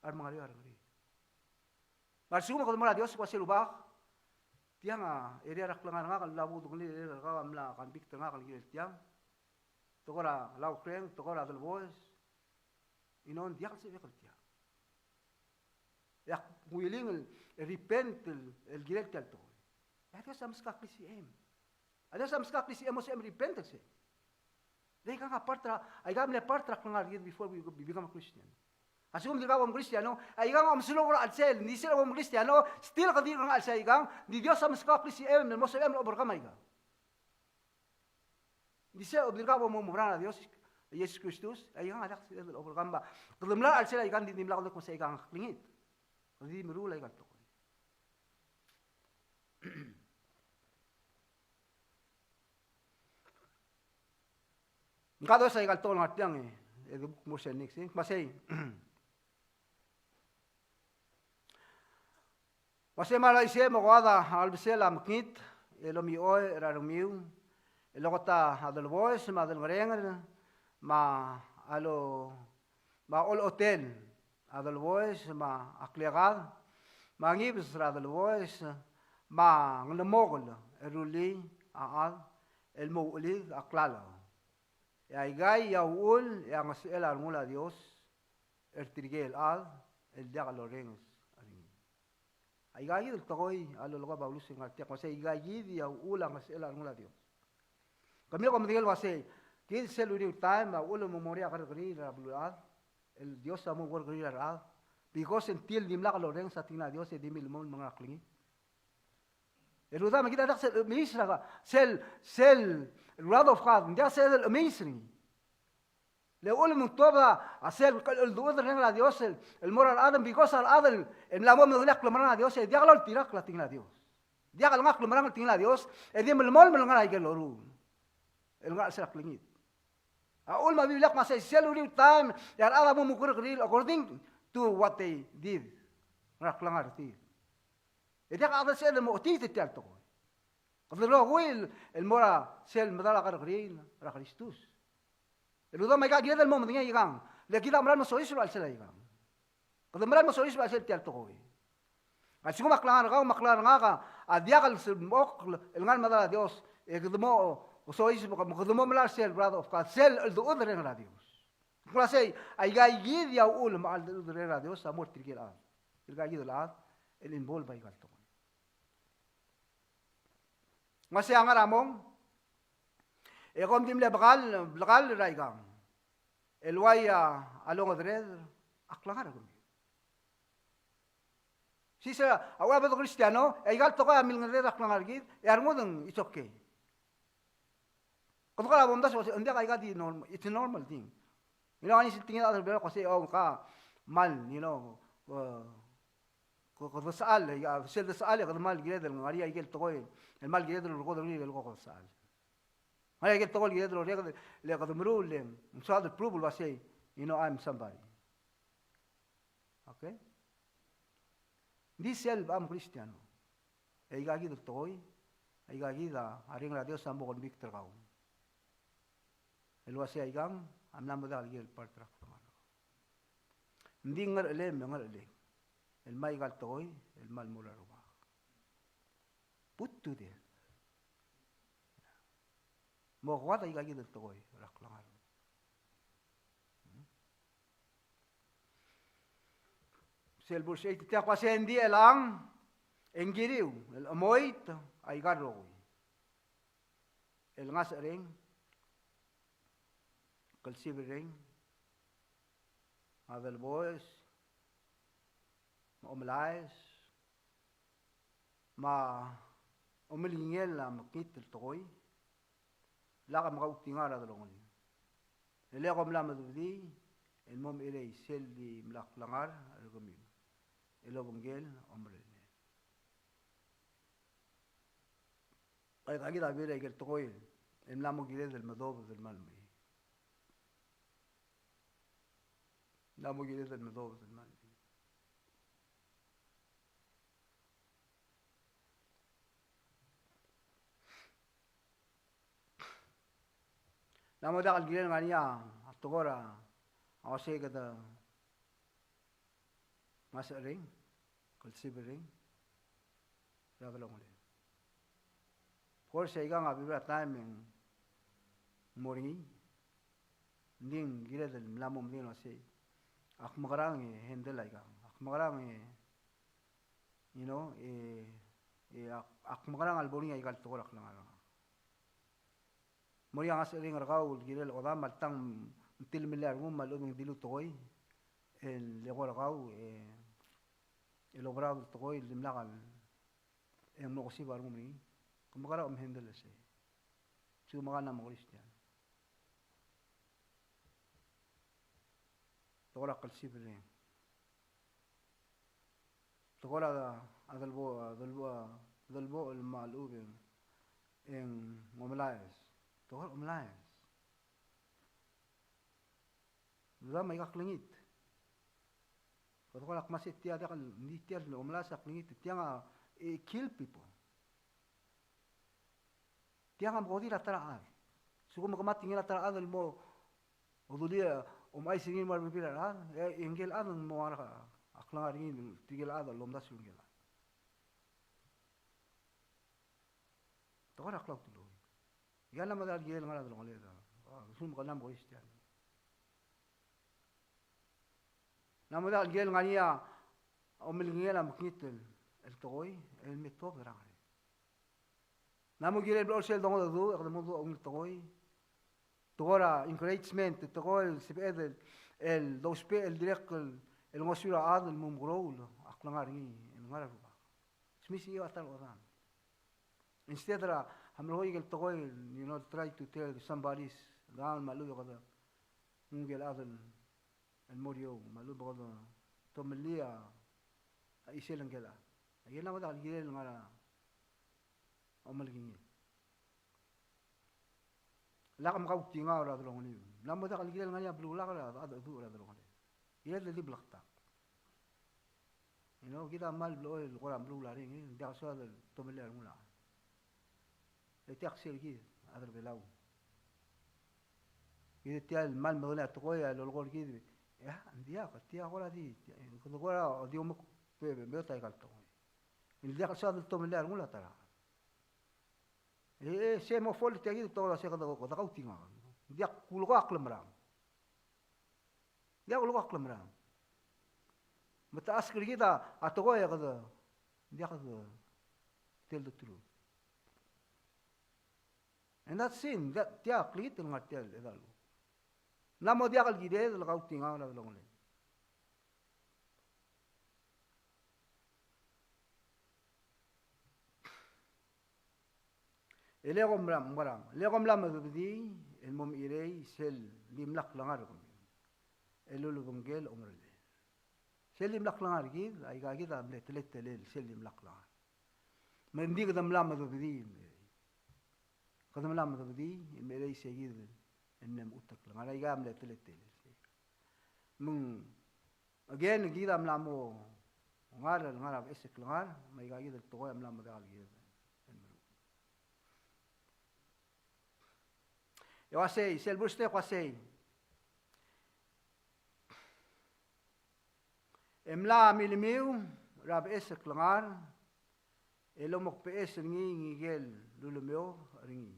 a remengereor a rengrir. Me a lsekum e kede mo er a Dios el kmo sei, Rubak, tiang a area er a klengar er ngak el mla bo kudengelii er kau a mla convict er ngak el kirel tiang. Tekoi er a laukreng, tekoi er a deleboes. You know, ng diak el sebechek el tiang. E ak willing el repent el, el kirel tia el tekoi. E a Dios a meskak a klisichem. A Dios a meskak a klisichem el mo sebechem el repent el sei. Di aikang a part er a, aikang a mle part er a klengar er kid before we, we become a Christian. A lsekum ng dirkak bo mkristiano, aikang a omesulang er a chelsel, ng di sel bo mkristiano, still kede di er a chelsel aikang, ng di Dios a meskau a klisichel el mo sebechem el overcome aikang. Ng di sel bo dirkak bo mo merang er a Dios, Jesus Kristus, aikang a diak sel overcome. Kede mla er a chelsel aikang, ng di dimlak kede kmo se aikang a klengit. Kede di meruul aikal tekoi. Ng kados aikal tekoi el ngar tiang e, e kuk mo er sel next, e, me sei. Me sei me a lak isei me ko a ulebesel a mekngit el omichoech er a rengmiu el oketakl a deleboes me a delengerenger me a lo, me a olechotel a deleboes me a klekad me a ngibes er a deleboes me a ngelemokel el rullii a chad el mo uchelid a klalo. E aikai a uchul e a ngesechel a rengul a Dios er tirke el chad el diak lorrenges er ngii. Aika kid el tekoi a lolekoi a Paulus el ngar tiang, uasei aika kid a uchul a ngesechel a rengul a Dios. Kemiu kom medengei el uasei, kid sel uriul taem a uchul me mo er ngii a kerrekeriil er a beluulechad, el Dios a mo kerrekeriil er a rechad, because until dimlak lorrenges a tekingel a Dios e di milemolem el ngar er a klengit. E rudam, me kid a diak sel omes er a, sel, sel wrath of God, ng diak sel omes er ngii. Le uchul me ng tuobed a sel cheldecheduch el reng er a Dios el, el mo er a rechad, because a rechad el, el mla mo medengelii a klemerang er a Dios, e diak loltirakl a tekingel a Dios. Diak lengai a klemerang er a tekingel a Dios, e di melemolem el ngar er a ikel loruul el ngar er a chelsel a klengit. A uchul me a Biblia a kmo sei sel uriul taem, e a rechad a mo kerrekeriil according to what they did. Ngar er a klengar er tir. E diak a chad el sebeched el mo ochotii tia el tekoi. Kede rokui el, el mo er a sel medal a kerrekeriil er a Kristus. E rudam, aika kired el mo medengei aikang. Le kid a mera el mo soiseb er a chelsel aikang. Kede mera el mo soiseb er a chelsel tia el tekoi. A lsekum a klengar er kau me a klengar er ngak a diak el sebechek el ngar er a medal a Dios, e kede mo soiseb, me kede mo melai er sel wrath of God, sel cheldecheduch el reng er a Dios. Ng kmo sei, aika kid a uchul me a cheldecheduch el reng er a Dios a mo er tirke el chad. Tirka kid el chad el involve er aika el tekoi. Ng uaisei a ngar er a mong, e kom di mle bekall, blekall er aikang el uai a longedereder a klengar er kemiu. Sisei, a ua bo de Kristiano, e aika el tekoi a milengedereder a klengar er kid, e a rengud ng it's okay. Kede kora bo mdasu el uasei, ng diak, aika di normal, it's a normal thing. You know, a ngisel tekinged a chad er a Belau el kmo sei, o, ka mal, you know, uh, Ko, ko desechal, e a sel desechal e kede mal kired el ngar er ngii a ikel tekoi el mal kired el ko, ko, ko desechal. Ngar er ngii a ikel tekoi el kired el orreked le kede meruul e ng soad el prove el uasei, you know, I'm somebody. Okay? Ng di sel bo mkristiano, e aika kid el tekoi, aika kid a reng er a Dios a mo convict er kau el uasei aikang a mla mo diak el kiei el part er a klengar. Ng di ngerechelei me a ngerechelei el me aika el tekoi el mal mo er a Rubak. Put to death. Mo kuat aika kid el tekoi er a klengar. Sel verse eight, tia kuk uasei ng di chelechang e ng kiriu el chemoit aika el rokui el ngasech er ngii, klsibel er ngii, a deleboes, me a omelaes, me a omelingel a mekngit el tekoi, lak mekauchtinga er a delongelel. E le kom mla medebedii el mo merek sel di mla klengar er kemiu el obengkel omerellel. Aika kid a bebil er a ikel tekoi el mla mo kired el medobed el mal mei. Mla mo kired el medobed el mal mei. Mla mo diak el kirel ngar er ngii a tekoi er a uasei kede ngasech er ngii, klsibel er ngii er a delongelel. Of course, aikang a bebil er a taem e ng mo er ngii, ng di ng kired el mla mo medengei el uasei ak mekerang e handle aikang, ak mekerang e, you know, e, e ak, ak mekerang a lebo er ngii aika el tekoi er a klengar er ngak. Mo er ngii a ngasech er ngii er kau el kirel a odam me a ltang, ng tilemellii a rengum me a lechub e ng dilu tekoi el eko er kau, e, el oberaod el tekoi el dimlak e ng mlo kesib a rengum er ngii. Ke mekerang e mhandle er sei? Se ke mekera me a Kristian. Tekoi er a klsibel er ngii. Tekoi er a delbo, delbo, delbochel me a lechub e ng omelaes. Tekoi er a omelaes. Dam, aika klengit. Kede kora kmo se tia, diak el, ng di tia el omelaes a klengit, tiang a, e, kill people. Tiang a mekodir a ta er a chad. Sekum ke meketingel a ta er a chad el mo, o dulii, e, omechais er ngii el mo er a rebebil er a rechad, e, e ngike el chad a mo ngar er a klengar er ngii, tirke el chad a lomdasu er ngike el chad. Tekoi er a klou a ultutelel. Ia, ng mla mo diak el kirel el ngar er a delongeled, a, a lsekum ke mla mo Kristian. Ng mla mo diak el kirel el ngar er ngii a omelekingel a mekngit el, el tekoi, el me tuobed er a ngerang. Ng mla mo kirel el blechoel sel dongedecheduch, e kede mo dmu a ungil tekoi. Tekoi er a encouragement, tekoi el sebeched el, el dousbech el dirrek el, el ngosuir a chad el mo mekeroul a klengar er ngii, el ngar er a Rubak. Smisichii a ta el odam. Instead er a, a melekoi el tekoi, you know, try to tell somebody's down, me a lechub e kede, ngike el chad el, el mo er eou, me a lechub e kede tomellii a, a chisel ngike el chad. Aike el mla mo diak el kirel el ngar er a omelekingel. Lak mkautingau er a delongeled. Ng mla mo diak el kirel el ngar er ngii a beluu el lak er a, a, a, a delongeled. Kirel el di bleketakl. You know, kid a kmal blechoel el kora meruul a reng, e ng diak soad el tomellii a rengul a chad. E tia kid el chad er a Belau. Kid tia el kmal medengelii a tekoi a lolekoi er kid. E a, ng diak, tia kora di, tia, kede kora di omek, be, be, beot aika el tekoi. Ng diak soad el tomellii a rengul a ta er a chad. E, e, se mo fault er tia kid el tekoi el uasei kede, kede kautingau. Ng diak kulekoi a klemerang. Ng diak kulekoi a klemerang. Me te ask er kid a, a tekoi e kede, ng diak kede tell the truth. And that's sin, that, tia klengit el ngar tia el, el dalu. Ng mla mo diak el kired el kautingau er a delongeled. E le kom mla, mla, e le kom mla medebedii el mo mechirei sel dimlak klengar er kemiu el ulebengkel omerellel. Sel dimlak klengar er kid, aika kid a mle teletelel sel dimlak klengar. Me ng di kede mla medebedii, kede mla medebedii el mechirei se kid el mle mechut el klengar, aika a mle teletelel. Me ng Again, kid a mla mo ngar, ngar er a beches el klengar, me aika kid el tekoi a mla mo diak el kired el meruul. E uasei, sel verse ten e uasei, e mla milemiu er a beches el klengar, el omekbeches er ngii ngike el lulemeob er ngii.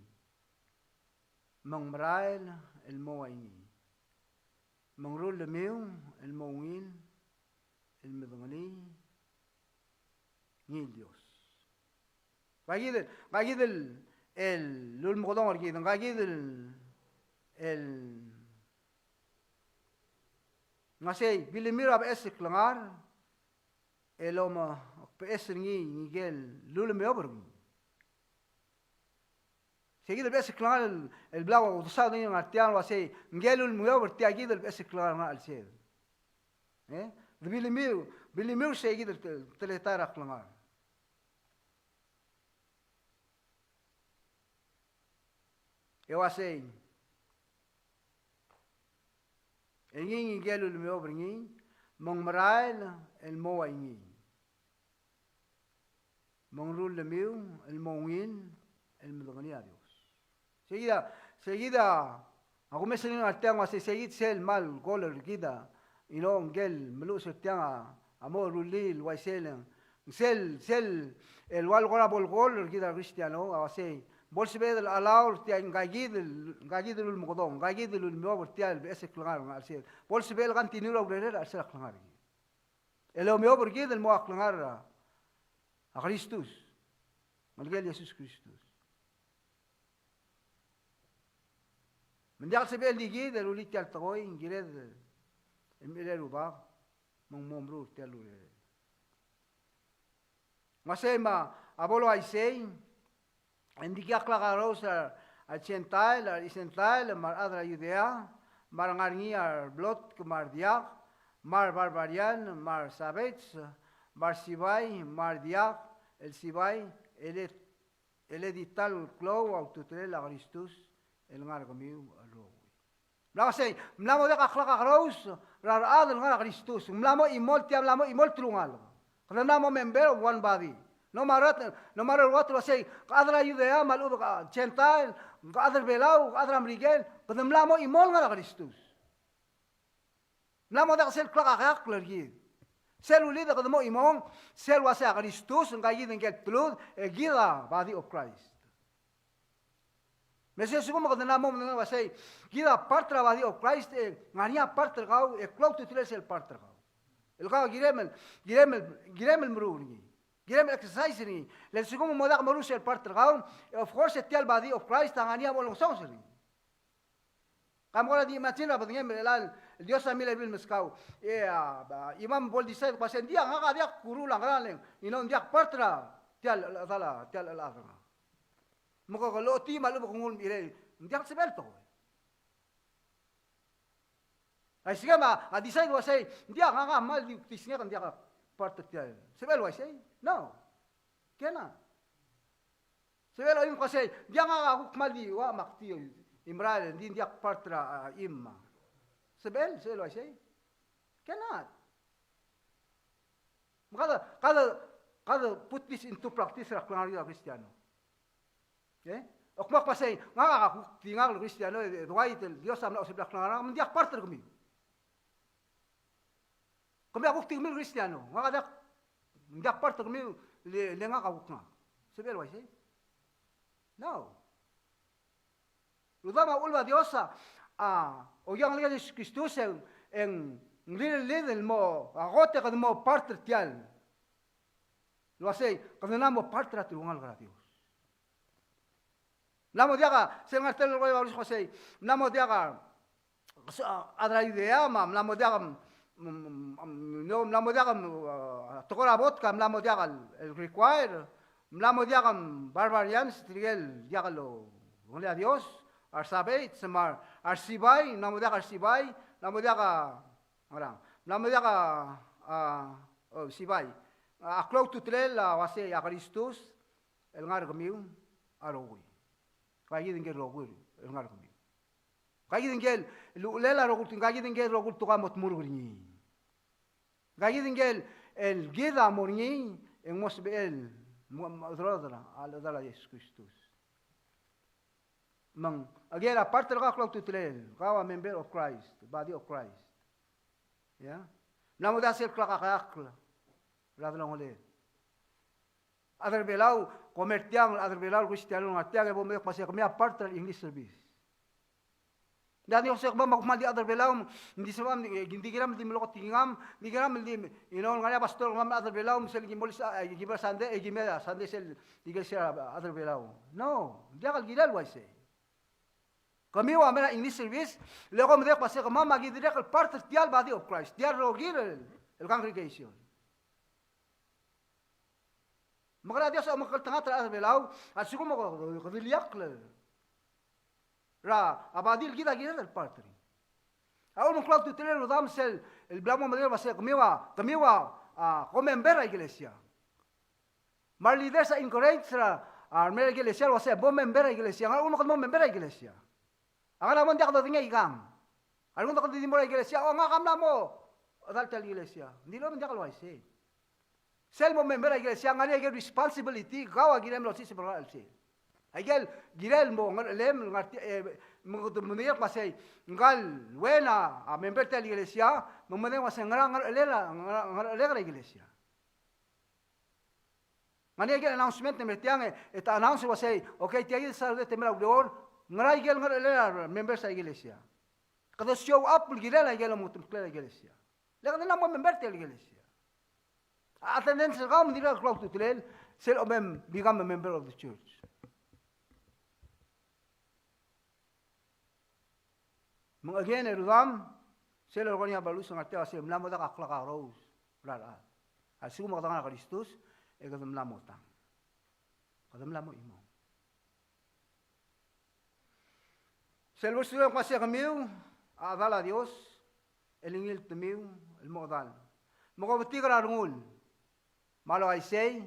Me ng merael el mo ua ngii. Me ng rullemiu el mo ungil el medengelii ngii el Dios. Ngka kid, ngka kid el, el lulemekedong er kid, ngka kid el, el ng uasei, bilemiu er a beches el klengar, el omekbeches er ngii ngike el lulemeob er ngii. Sei kid el beches el klengar el, el bla kudesaod er ngii el ngar tiang el uasei, ngike el lulemeob er tia kid el beches el klengar el ngar er a chelsel. E? De bilemiu, bilemiu er sei kid el te-, teletael er a klengar. E uasei, e ngii ngike el lulemeob er ngii, me ng merael el mo ua ngii. Me ng rullemiu el mo ungil el medengelii a Dios. Sei kid a, sei kid a, a kumes er ngii er tiang el uasei, sei kid sel kmal goal er kid a, you know, ngike el meluches er tiang a, a mo rullii el uaisei el, sel, sel, el ua el kora bo el goal er kid a Kristiano, a uasei, bo lsebeched el allow er tia ngka kid el, ngka kid el lulemekedong, ngka kid el lulemeob er tia el beches el klengar el ngar er a chelsel. Bo lsebeched el continue er a urerel er a chelsel a klengar er kid. El omeob er kid el mo ua klengar er a, a Kristus. Ngelekel Jesus Kristus. Me ng diak el sebechel di kid el rullii tia el tekoi, ng kired el mechile e Rubak, me ng mo meruul tia el urerel. Ng uaisei me a bo el uaisei, e ng dikea klakerous a re Gentile, a re Gentile, me a rechad er a Judea, me a re ngar er ngii a re blotk me a re diak, me a re barbarian, me a re Sabets, me a re sibai, me a re diak el sibai, el e, el e di ta el klou a ultutelel a Kristus el ngar er kemiu el rokui. Mla uaisei, mla mo diak a klakerous er a rechad el ngar er a Kristus. Ng mla mo chimo el tia, mla mo chimo el telungalek. Kede mla mo member of one body. No matter, no matter what, el uaisei, ke chad er a Judea, me a lechub e ke Gentile, ke chad er a Belau, ke chad er a Merikel, kede mla mo chimo el ngar er a Kristus. Mla mo diak sel klakeakl er kid. Sel ulid e kede mo chimong, sel uaisei a Kristus, ngka kid ngike el klou, e kid a body of Christ. Me se lsekum kede mla mo medengei el uaisei, kid a part er a body of Christ, e ng ngar er ngii a part er kau, e klou a ultutelel sel part er kau. El kau kirem el, kirem el, kirem el meruul er ngii. Kirem el exercise er ngii. Le lsekum mo diak meruul sel part er kau, e of course, e tia el body of Christ, a ngar er ngii a bo longesonges er ngii. Ka mo kora di imagine er a bedengem el, el Dios a milai el meskau. E a, ba, imam bo el decide el kmo se ng diak, ngak a diak kuruul a ngerang, you know, ng diak part er a tia el, el, el, tia el, el, el, me ke, ke lochotii me a lechub e ke nguu el mechirei, ng diak el sebechel el tekoi. Aisei me a, a decide el uaisei, ng diak, ngak a kmal di kudisngek, ng diak a part er tia el. Sebechel el uaisei? No. Cannot. Sebechel el oim el kmo sei, ng diak, ngak a kuk kmal di ua me ak di merael, ng di ng diak part er a, a, chim. Sebechel, sebechel el uaisei? Cannot. Me kede, kede, kede put this into practice er a klengar er kid el Kristiano. Okay? Ak kmo ak kmo sei, ngak a kuk di ngak el Kristiano, e, e, Dwight, el Dios a mla osebleklii a klengar er ngak, me ng diak part er kemiu. Kemiu a kuk di kemiu el Kristiano, ngak a diak, ng diak part er kemiu, le, le ngak a kuk ngak. Sebechel el uaisei? No. Rudam, a Ulemal a Dios a, a, okiu a ngelekel a Jesus Kristus e ng, e ng rirellid el mo, a kot e kede mo part er tial. El uaisei, kede mla mo part er a telungalek er a Dios. Mla mo diak a, sel ngar er tia el rokui el uaisei, mla mo diak a, so, a chad er a Judea, me a mla mo diak a, mm, mm, mm, no, mla mo diak a, mm, a, tekoi er a vote, ka mla mo diak el, el require, mla mo diak a, mm, barbarians, tirke el diak longelii a Dios, a re Sabets, me a re, a re sibai, mla mo diak a re sibai, mla mo diak a, ngerang, mla mo diak a, a, o, sibai. A klou a ultutelel a uaisei a Kristus, el ngar er kemiu a rokui. Ngka kid ngike el rokui el ngar er kemiu. Ngka kid ngike el uchelel a rokui, ngka kid ngike el rokui el tekoi a mo tmurk er ngii. Ngka kid ngike el, el kid a mo er ngii, e ng mo sebechel el mo, mo oderodel a, a chedal a Jesus Kristus. Me ng, again, a part er kau a klou a ultutelel, kau a member of Christ, body of Christ. Ya? Mla mo diak sel klakeakl er a delongelel. Chad er a Belau, kom er tiang, chad er a Belau, Kristiano el ngar tiang, e bo medengei el kmo sei, kemiu a part er a English service. Ng diak di kmo sei, kemam a kuk kmal di chad er a Belau, ng di sebecham, ng di, ng di kiram el di melekoi a tekingam, ng di kiram el di, you know, ngar er ngii a pastor, kemam a chad er a Belau, me sel kim olis, a, kim er a Sunday, e kim er a Sunday sel di ikelesia er a chad er a Belau. No, ng diak el kirel el uaisei. Kemiu a mei er a English service, le kom medengei el kmo sei, kemam a ki dirrek el part er tial body of Christ, tial rokir el, el congregation. Me kede, a Dios a omekngeltengat er a chad er a Belau, a lsekum e kede, kede diak el, er a body el kid a kired el part er ngii. A ulekum klou a ultutelel, rudam, sel, el bla mo medengei el uaisei, kemiu a, kemiu a, a, kom member er a ikelesia. Me a re leaders a encourage er a, a, mei er a ikelesia el uaisei, bo member er a ikelesia. Ngar er a ulekum kede mo member er a ikelesia. A ngar er a ulekum ng diak dodengei a ikang. A lsekum kede di mo er a ikelesia, o ngak a mla mo chedal tial ikelesia. Ng di lolem, ng diak el uaisei. Sel mo member er a ikelesia, ngar er ngii a ikel responsibility, kau a kirem el olsiseb er ngii el sel. A ikel kirel mo ngerechelem, ngar er tia, e, me kede medengei el kmo sei, ngkal wen a, a member er tial ikelesia, me ng medengei el kmo sei, ngera ngerechelel a, ngera ngerechelel er a ikelesia. Ngar er ngii a ikel announcement el mei er tiang e, e te announce el uaisei, okay, tia kid el Saturday te mei er a ureor, ngera ikel ngerechelel a members er a ikelesia. Kede show up el kirel a ikel omengetmeklel a ikelesia. Le kede mla mo member er tia el ikelesia. A attendance er kau me ng dirrek el klou a ultutelel, sel omem-, become a member of the church. Me ng again, e rudam, sel lolekoi er ngii a Paulus a ngar tiang el uasei mla mo diak a klakerous er a rechad. A lsekum e kede ngar er a Kristus, e kede mla mo tang. Kede mla mo chimo. Sel verse two a kmo uasei kemiu a chedal a Dios, el ngii el temiu el mo chedal. Me kom betik er a rengul. Me a le uaisei,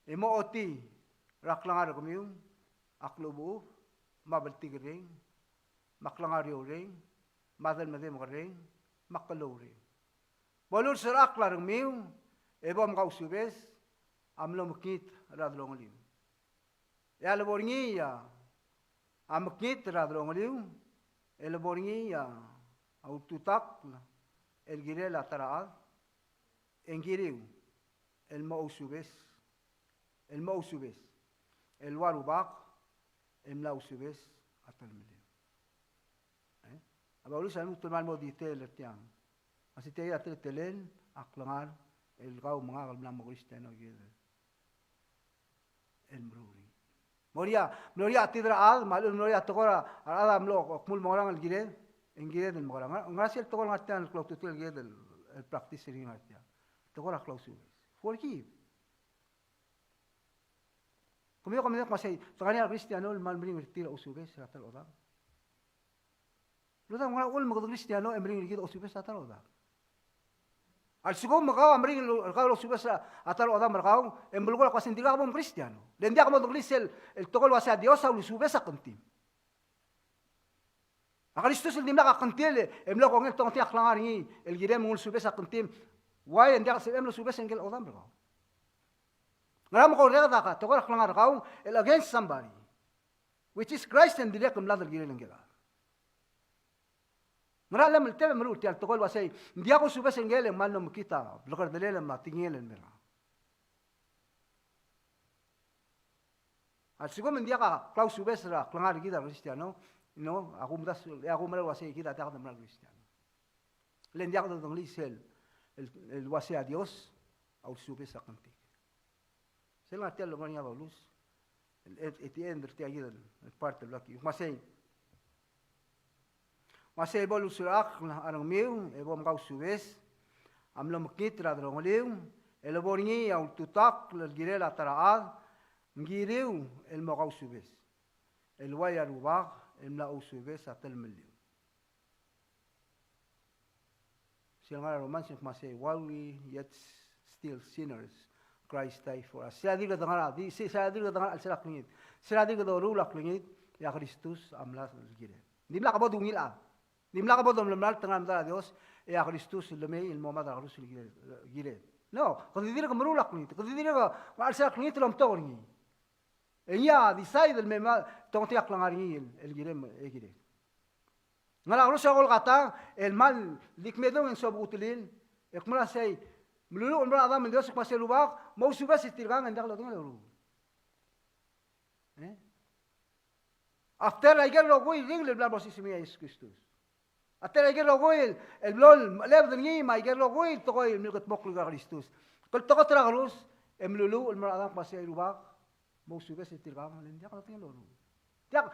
e mo ochotii er a klengar er kemiu a klechubechub, me a bltikerreng, me a klengar er eou el reng, me a delemedem el reng, me a klou el reng. Bo lulserakl a rengmiu, e bo mkausubes a mlo mekngit er a delongeliu. E a lebo er ngii a mekngit er a delongeliu, e lebo er ngii a ultutakl el kirel a ta er a chad, e ng kiriu el mo ousubes, el mo ousubes el ua Rubak el mla ousubes a telemeliu. E? A Paulus a lmuut el kmal mo detail er tiang. A se tia a teletelel a klengar el kau me ngak el mla mo Kristiano el kired el meruul er ngii. Mlo er ngii a, mlo er ngii a chetid er a chad, me a lechub e mlo er ngii a tekoi er a rechad a mlo, kmu el mo ngerang el kired, e ng kired el mekerang. Ngera sel tekoi el ngar tiang el klou a ultutelel el kired el, el practice er ngii el ngar tiang? Tekoi er a klausubes. Forgive. Kemiu, kemiu a medengei el kmo sei, te ngar er ngii a Kristiano el kmal meringel er tir a ousubes er a ta el odam? Rudam, ngera uchul me kede Kristiano e meringel er kid a ousubes er a ta el odam? A lsekum e kau a meringel er kau el ousubes er a ta el odam er kau, e ng belkul a kmo sei ng dirkak bo mkristiano. Le ng diak bo dokelii sel, el tekoi el uasei a Dios a ulusubes a kngtim. A Kristus el dimlak a kngtil, e mlo kongei el tongetengii a klengar er ngii el kirem me ng ulusubes a kngtim. Why? E ng diak sebechem el ousubes er ngike el odam er kau. Ngera me ke oureor a tekoi er a klengar er kau el against somebody, which is Christ, e ng dirrek el mlad el kirel ngike el chad. Ngera el mle tebel meruul er tia el tekoi el uasei ng diak ousubes er ngike el, e ng kmal mlo mekngit a blekerdelel me a tekingel el mei er ngak? A lsekum e ng diak a klausubes er a klengar er kid el Kristiano, you know, a kumdasu, e a kumerang el uasei kid a diak de mera el Kristiano. Le ng diak de dodengelii sel, el, el uasei a Dios a ulusubes a kngtik. Sel ngar tia el lomekngar er ngii a Paulus, el, el, at the end er tia kid el, el part el ulekiu. Me sei, me sei bo luserakl a rengmiu, e bo mkausubes a mlo mekngit er a delongeliu, e le bo er ngii a ultutakl el kirel a ta er a chad, ng kiriu el mo kausubes el uai a Rubak el mla ousubes a telemeliu. Sel ngar er a Romans e ng kmo sei, while we yet still sinners, Christ died for us. Sel dirk dengar er a, di, se, sel dirk dengar er a chelsel a klengit, sel dirk doruul a klengit, e a Kristus a mla el kirel. Dimlak bo dungil a, dimlak bo domelemalt el ngar er a medal a Dios, e a Kristus el lemei el mo mad er a kerus el kirel, kirel. No, kede dirk meruul a klengit, kede dirk ngar er a chelsel a klengit el omtok er ngii. E ngii a decide el me mad, tongetengii a klengar er ngii el, el kirem, e kirel. Ngar er a kerus er a Golgota, el kmal di kmedung e ng sob a kutelil, e kmo er a sei, meluluuch el mo er a Chedam el Dios, e kmo sei, Rubak, mousubes er tirkang e ng diak lodengei el loruul. E? After a ikel rokui el ringel el bla lmosiseb er ngii a Jesus Kristus. After a ikel rokui el, el blo lemechelebed er ngii, me a ikel rokui el tekoi el milkedmokl er a Kristus. Kltokot er a kerus, e meluluuch el mo er a Chedam, kmo sei, Rubak, mousubes er tirkang, le ng diak lodengei el loruul. Diak,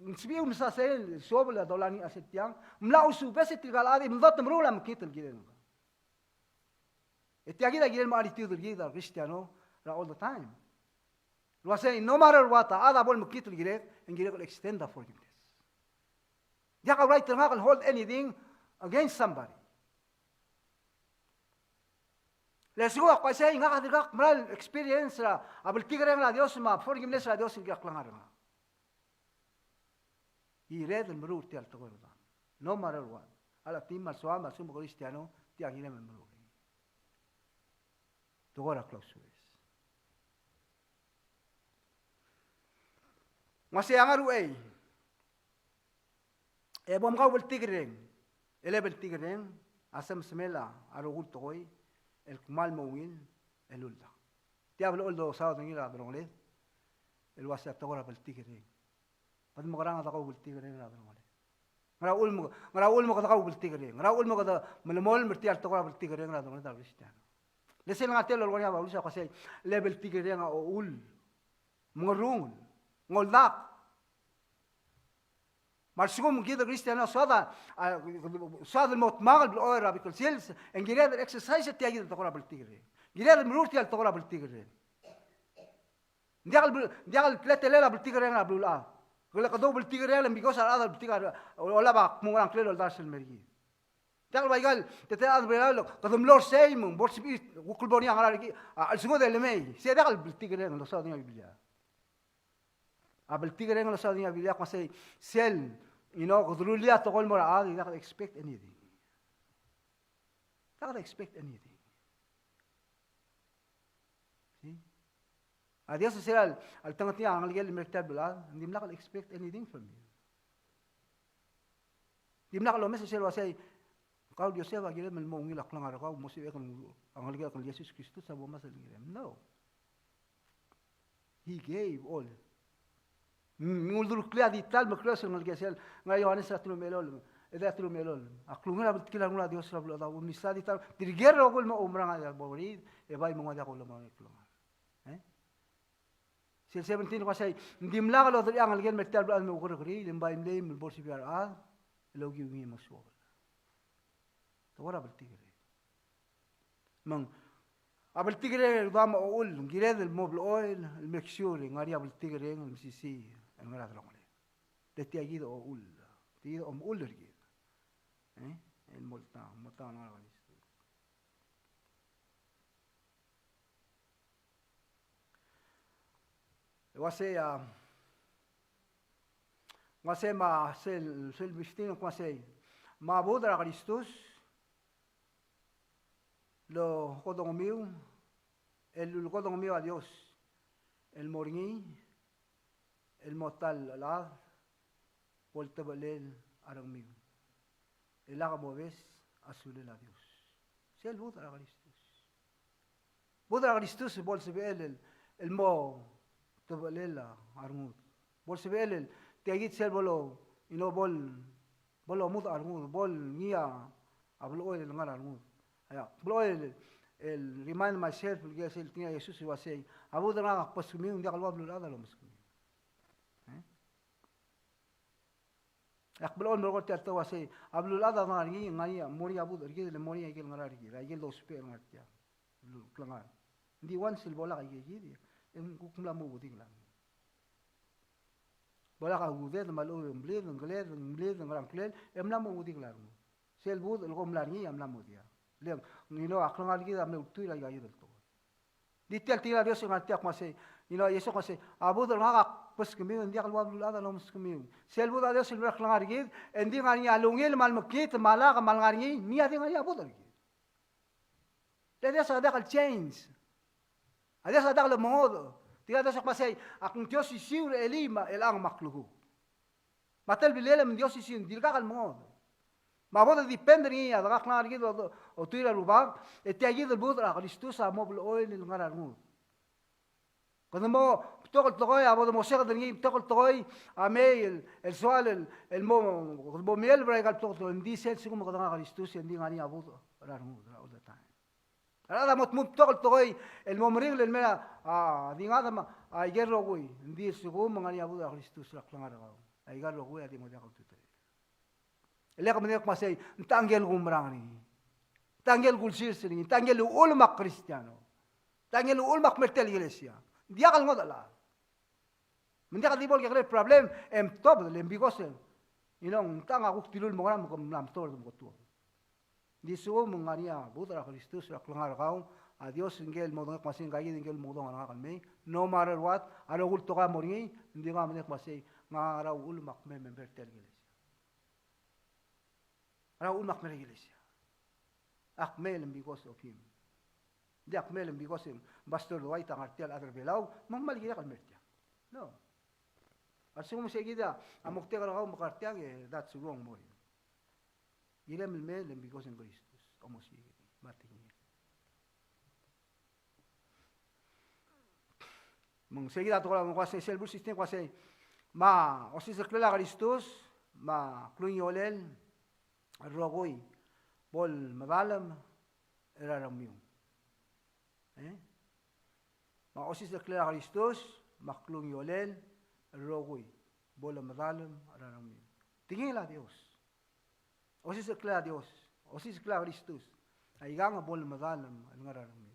ng sebechiu me sa sei, suobel a dolai er ngii a sel tiang, mla ousubes er tirka el chad, e mdot meruul a mekngit el kirel ngka. E tia kid a kirel mo attitude er kid a Kristiano er a all the time. El uasei, no matter what, a chad a bo lemekngit el kirek, e ng kirek el extend a forgiveness. Diak a right er ngak el hold anything against somebody. Le lsekum a kmo sei, ngak a dirkak mera el experience er a bltikerreng er a Dios me a forgiveness er a Dios el kirel a klengar er ngak. Kired el meruul er tia el tekoi er a odam. No matter what. A le tim, a le soam, a lsekum ke Kristiano, tia kirem el meruul. Tekoi er a klausubes. Me sei a ngar er a uchei. E bo mkau bltikerreng. E le bltikerreng a semesemel a rokui el tekoi el kmal mo ungil el uldak. Tia blechoel dosaod er ngii er a delongeled el uasei a tekoi er a bltikerreng. Kede mekerang e de kau bltikerreng er a delongeled? Ngera uchul me, ngera uchul me kede kau bltikerreng? Ngera uchul me kede melemolem er tia el tekoi er a bltikerreng er a delongeled a Kristiano? Le sel ngar tia el lolekoi er ngii a Paulus a kmo sei, le bltikerreng a ochul, mengerungel, ng oldak. A lsekum kid el Kristiano a soad a, a, soad el mo dmak el blechoel er a bik el sils, e ng kired el exercise er tia kid el tekoi er a bltikerreng. Kired el meruul tia el tekoi er a bltikerreng. Ng diak el bl-, ng diak el teletelel a bltikerreng er a beluulechad. Kede, kede bltikerreng el because a rechad a bltikerreng, olab a kmo ngerang klel oldars el mer kid. Diak el bai kal, te, te, a, kede mlo er sei me ng bo lsebechir, kuk el bo er ngii a ngerang er kid, a, a lsengud e lemei. Sei diak el bltikerreng el losaod er ngii a Biblia. A bltikerreng el losaod er ngii a Biblia a kmo sei, sel, you know, kede rullii a tekoi el mo er a chad, diak de expect anything. Diak de expect anything. See? A Dios a sel, a letengetengii a ngelekel el mer tia el beluulechad, ng dimlak el expect anything from you. Dimlak lomes er sel uasei, kau el Joseph a kirem el mo ungil a klengar er kau, mo sebechek el ngelekel a Jesus Kristus a bo mesa el kirem. No. He gave all. Mm, ng uldureklii a di ta el meklou sel ngelekesel, ngar er a Johanes er a teruich me a elolem. E de a teruich me a elolem. A klungel a bltkil a rengul a Dios er a beluulechad a umisad a di ta el, tirke el rokui el mo oumerang a di a bo er kid, e bai menguiu a diak a ulemolem el klengar. E? Sel seventeen a kmo sei, ng dimlak loderchii a ngelekel el mer tia el beluulechad el mo oukerrekeriil, e ng bai mlei me bo lsebechir a rechad el okiu ngii e mo suobel. Tekoi er a bltikerreng. Me ng, a bltikerreng a dua me a ochul, ng kired el mo blechoel el make sure e ng ngar er ngii a bltikerreng el mesisiich el ngar er a delongeled. Le tia kid a ochul, tia kid a omechul er kid. E? El mo oltang, mo oltang el ngar er a Kristus. E uasei, a, ng uasei me a sel, sel fifteen, ng uasei, me a budech er a Kristus el okodongemiu, el ulekodongemiu a Dios el mo er ngii, el mo ta el chad, bo ltebechelel a rengmiu. E lak mobes a sulel a Dios. Sel budech er a Kristus. Budech er a Kristus bo lsebechel el, el mo tebechelel a rengud. Bo lsebechel el, tia kid sel bo lo, you know, bo l-, bo lomudech a rengud, bo lngii a blechoel el ngar er a rengud. Aia, blechoel el, el remind myself, el ngar er sel tekingel a Jesus el uasei, a budech er ngak a kbeskemiu, ng diak el ua beluulechad a lomeskemiu. E? Ak blechoel el melekoi er tia el tekoi el uasei, a beluulechad a ngar er ngii, ngar er ngii, mo er ngii a budech er kid, le mo er ngii a ikel ngerang er kid, a ikel dousbech el ngar er tia. Beluu-, klengar. Ng di once el bo lak a ikei kid, e ng kuk mla mo oudikel a rengud. Bo lak a uded, me a lechub e ng blid, ng keled, ng blid, ng ngerang klel, e mla mo oudikel a rengud. Sel budech el kom mla er ngii a mla mo diak. Le ng, you know, a klengar er kid a mle ultuil er aika kid el tekoi. Di tia el tekingel a Dios el ngar er tia el kmo sei, you know, a Iesu a kmo sei, a budech er ngak a kbeskemiu, ng diak el ua beluulechad a lomeskemiu. Sel budech a Dios el mla er a klengar er kid, e ng di ngar er ngii a lungil me a lemekngit, me a lak, me a lengar er ngii, ngii a di ngar er ngii a budech er kid. Le a Dios a diak el change. A Dios a diak el mengodech. Tirka a Dios a kmo sei, ak ng di osisiu er a elii me a chelechang me a klukuk. Me a telbilel me ng di osisiu, ng dirkak el mengodech. Me a bo de depend er ngii, a dengak a klengar er kid el oltuil er a Rubak, e tia kid el budech er a Kristus a mo blechoel el ngar er a rengud. Kede mo betok el tekoi, a bo de mo seked er ngii, betok el tekoi a mei el, el soal el, el mo, kede mo miel er aika el betok el tekoi, ng di sel lsekum kede ngar er a Kristus, e ng di ngar er ngii a budech er a rengud er a all the time. A rechad a mo tmuu el betok el tekoi el mo meringel el mei er a, a, dingadam, a, ikel rokui, ng di lsekum ng ngar er ngii a budech er a Kristus er a klengar er kau, aika el rokui a di mo diak a ultutelel. E le ke medengei el kmo sei, ng techa ngike el kumerang er ngii? Ng techa ngike el kulsirs er ngii? Ng techa ngike el uchul me ak Kristiano? Ng techa ngike el uchul me ak mei er tia el ikelesia? Ng diak el ngodech el chad. Me ng diak di bo el kekerei el problem, e mtobed, le ng because, you know, ng techa a kuk dilu el mo ngerang me ke mla mtobed me ke tuobed. Ng di lsekum ng ngar er ngii a budech er a Kristus er a klengar er kau, a Dios ngike el mo medengei el kmo sei, ngika kid ngike el mo okedong a rengak el mei, no matter what, a rokui el tekoi a mo er ngii, ng di ngak a medengei el kmo sei, ngak a ngera uchul me ak mei el member er tia el ikelesia? Ngera uchul me ak mei er a ikelesia? Ak mei el because of him. Ng di ak mei el because of Pastor Dwight a ngar er tia el chad er a Belau, me ng kmal kirek el mer tiang. No. A lsekum sei kid a moktek er kau me ke ngar er tiang, e that's wrong motive. Kirem el mei el because of Kristus. Omosiik, me a tekingel. Me ng sei kid a tekoi el kmo sei, sel verse sixteen el kmo sei, me a osisechekllel a Kristus me a klungiolel el rokui bo lemedalem er a rengmiu. E? Me a osisechekllel a Kristus me a klungiolel el rokui bo lemedalem er a rengmiu. Tekingel a Dios. Osisecheklel a Dios. Osisecheklel a Kristus. Aikang a bo lemedalem el ngar er a rengmiu.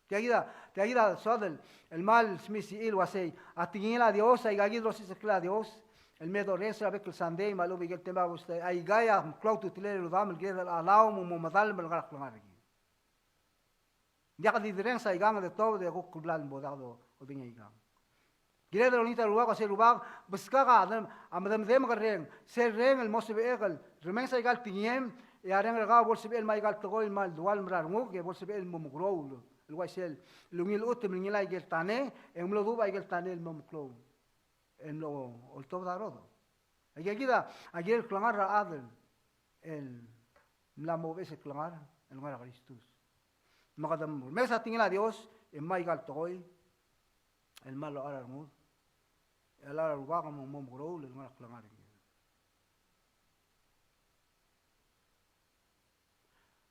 Tia kid a, tia kid a soad el, el kmal smisichii el uasei, a tekingel a Dios, aika kid el osisecheklel a Dios, el me dorrenges er a bek el Sunday, me a lechub e ikel temel a Wednesday, aika a klou a ultutelel el rudam el kired el allow me mo medalem el ngar er a klengar er kid. Ng diak di derrenges aikang e de tuobed e kuk bla el bo diak do, odengei aikang. Kired el olengit er a Rubak, uasei Rubak, beskak a dem-, a medemedem el reng, sel reng el mo sebechek el remenges aika el tekingem, e a reng er kau a bo lsebechel me aika el tekoi el kmal dualem er a renguk, e bo lsebechel el mo mekeroul el uaisei el ungil chutem el ngilai aike el tane, e ng mlo dubech aike el tane el mo meklou el mlo oltobed a rodech. Aika kid a, a kirel el klengar er a chad el mla mo beches el klengar el ngar er a Kristus. Me kede remenges a tekingel a Dios, e mei aika el tekoi el kmal locha er a rengud, e a Rubak a mo, mo mekeroul el ngar er a klengar er kid.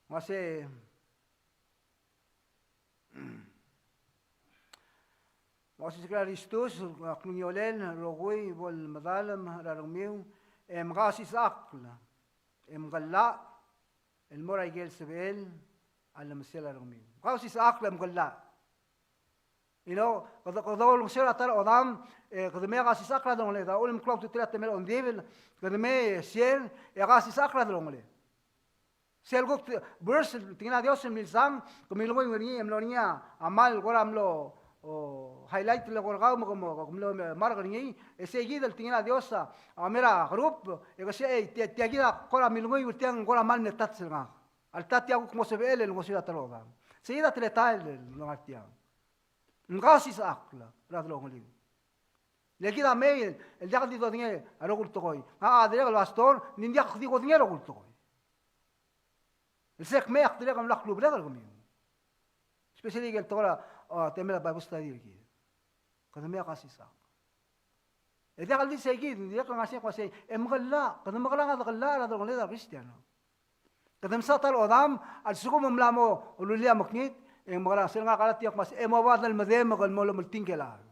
Me se, me osisecheklel a Kristus, a klungiolel el rokui, bo lemedalem er a rengmiu, e mkasisechakl, e mkellach el mo er aike el sebechel a llemesel a rengmiu. Mkasisechakl e mkellach. You know, kede, kede olengeseu er a ta er a odam, e, kede mei a kasisechakl er a delongeled, a uchul me klou a ultutelel a temel a ongdibel, kede mei e share, e kasisechakl er a delongeled. Sel kuk te-, verse, tekingel a Dios el milsang, ke milenguiu er ngii, e mlo er ngii a, a kmal kora mlo, o, highlight el kora kau, me ke mo, ke mlo, me, mark er ngii, e sei kid el tekingel a Dios a, a mei er a group, e ke sei, e, tia, tia kid a kora milenguiu er tiang kora kmal mle touch er ngak. A le ta tia kuk mo sebechel el ngosuir a ta er a odam. Sei kid a teletael el ngar tiang. Ng kasisechakl er a delongeliu. Le kid a mei el diak di dodengei a rokui el tekoi. Ngak a dirrek el pastor, ng di diak di kodengei a rokui el tekoi. El se kmei ak dirrek el mla kluberek er kemiu. Especially ikel tekoi er a, a, temel a Bible study er kid. Kede mei a kasisechakl. E diak el di sei kid, ng dirrek el ngar sei kmo sei, e mkellach, kede mekerang a dekellach er a delongeled a Kristiano. Kede msa ta er a odam a lsekum ng mla mo rullii a mekngit, e ng mekerang, sel ngar er a Kalatia kmo sei, e mo bad el medemek el mo lomelting el chad.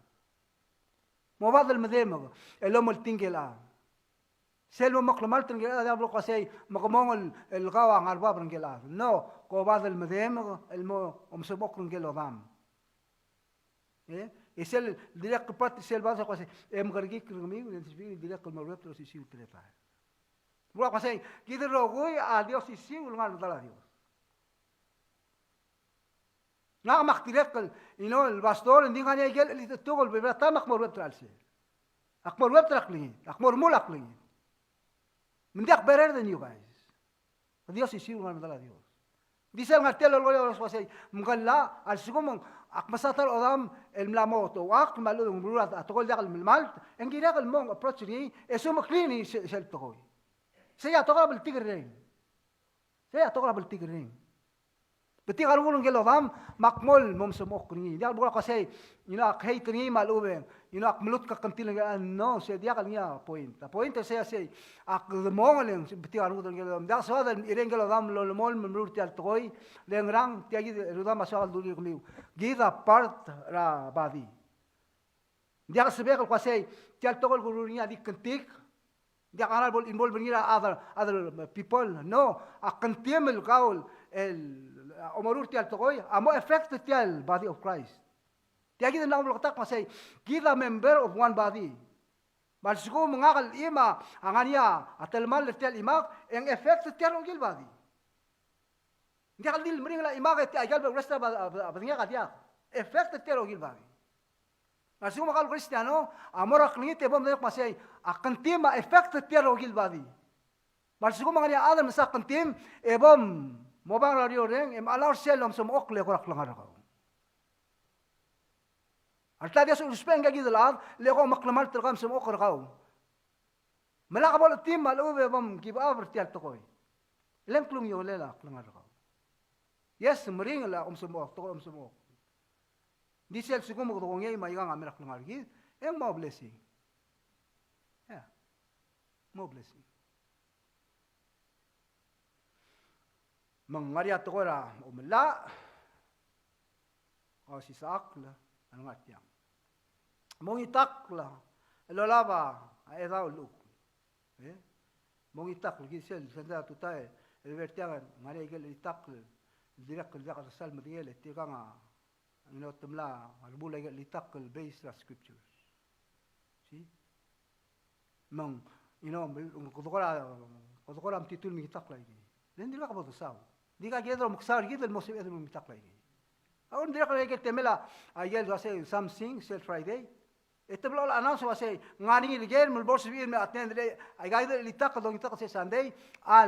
Mo bad el medemek el lomelting el chad. Sel mo meklemalt er ngike el chad, a diak bo kmo sei, me ke mong el, el kau a ngar bab er ngike el chad. No, ko bad el medemek el mo omsemechokl er ngike el odam. E, e sel dirrek el part sel bad, kmo sei, e mekerekikl er kemiu, e ng dirrek el mo ruebet el osisiu el teletael. Bo kmo sei, kid el rokui a di osisiu el ngar er a medal a Dios. Ngak me ak dirrek el, you know, el pastor, ng di ngar er ngii a ikel chelitechetuk el bebil er a taem ak mo ruebet er a chelsel. Ak mo ruebet er a klengit, ak mo remuul a klengit. Me ng diak better than you guys. A di osisiu el ngar er a medal a Dios. Di sel ngar tia el lolekoi el uasei, mkellach, a lsekum ng ak mesa ta er a odam el mla mo ouchakl, me a lechub e ng meruul a tekoi el diak el melemalt, e ng kirek el mo approach er ngii, e someklii er ngii se-, sel tekoi. Sei a tekoi er a bltikerreng. Sei a tekoi er a bltikerreng. Betik a rengul er ngike el odam, me ak mo el mo omsemechokl er ngii. Diak bo kmo sei, you know, ak hate er ngii me a lechub e ng, you know, ak melutkakngtil er ngii, a, no, sei diak el ngii a point. A point er sei a sei, ak demong el ng betik a rengul er ngike el odam. Diak soad el kirel ngike el odam el lolemolem el meruul er tia el tekoi, le ngerang, tia kid el rudam a soak el dulii er kemiu. Kid a part er a body. Ng diak sebechek el kmo sei, tia el tekoi el kuruul er ngii a di kngtik. Ng diak a ngera el bo involve er ngii er a other, other people. No, a kngtim el kau el, omeruul er tia el tekoi, a mo affect er tia el body of Christ. Tia kid el mla mo bleketakl el kmo sei, kid a member of one body. Me a lsekum e ngak el chim a ngar er ngii a telemall er tia el chimak, e ng affect er tia el rokui el body. Ng diak el di meringel a chimak e tia el rest er a bedengek a diak. Affect er tia el rokui el body. Me a lsekum a kau el Kristiano a mo er a klengit e bo mdengei el kmo sei, a kngtim a affect er tia el rokui el body. Me a lsekum e ng ngar er ngii a chad el mesa kngtim e bo mobang er a uriul er a reng, e mechalaod er sel lomsemechokl el eko er a klengar er kau. A rechad er a Dios a ulusbech ngika kid el chad, le ko meklemalt er kau, msemechokl er kau. Me lak bo lechetim me a lechub e bo mgibe er tia el tekoi. E le ng klungiolel a klengar er kau. Yes, meringel a omsemechokl, tekoi omsemechokl. Ng di sel lsekum e kede kongei me aikang a mei er a klengar er kid, e ng mo blessing. Yeah. Mo blessing. Me ng ngar er ngii a tekoi er a omellach, osisechakl, a lengar tiang. Mongitakl el olab a chedaol llechukl. E? Mo ngitakl, kid sel, sel a tutau, el ber tiang, ngar er ngii a ikel chelitakl, el dirrek el diak a sal medengei, e tirkang a, you know, te mla, remuul a ikel chelitakl el based er a scriptures. See? Me ng, you know, me, kede kora, kede kora metitur el mengitakl a ikei. Le ng dirkak bo desau. Ng di ka kired el omekesau er kid el mo sebeched el mengitakl a ikei. A, ng dirkak el ikel temel a, a ikel uasei something, sel Friday. E te blo el announce el uasei, ng ngar er ngii el ker, me bo lsebechir el me attend er a, aika el chelitakl, el dongitakl sel Sunday, a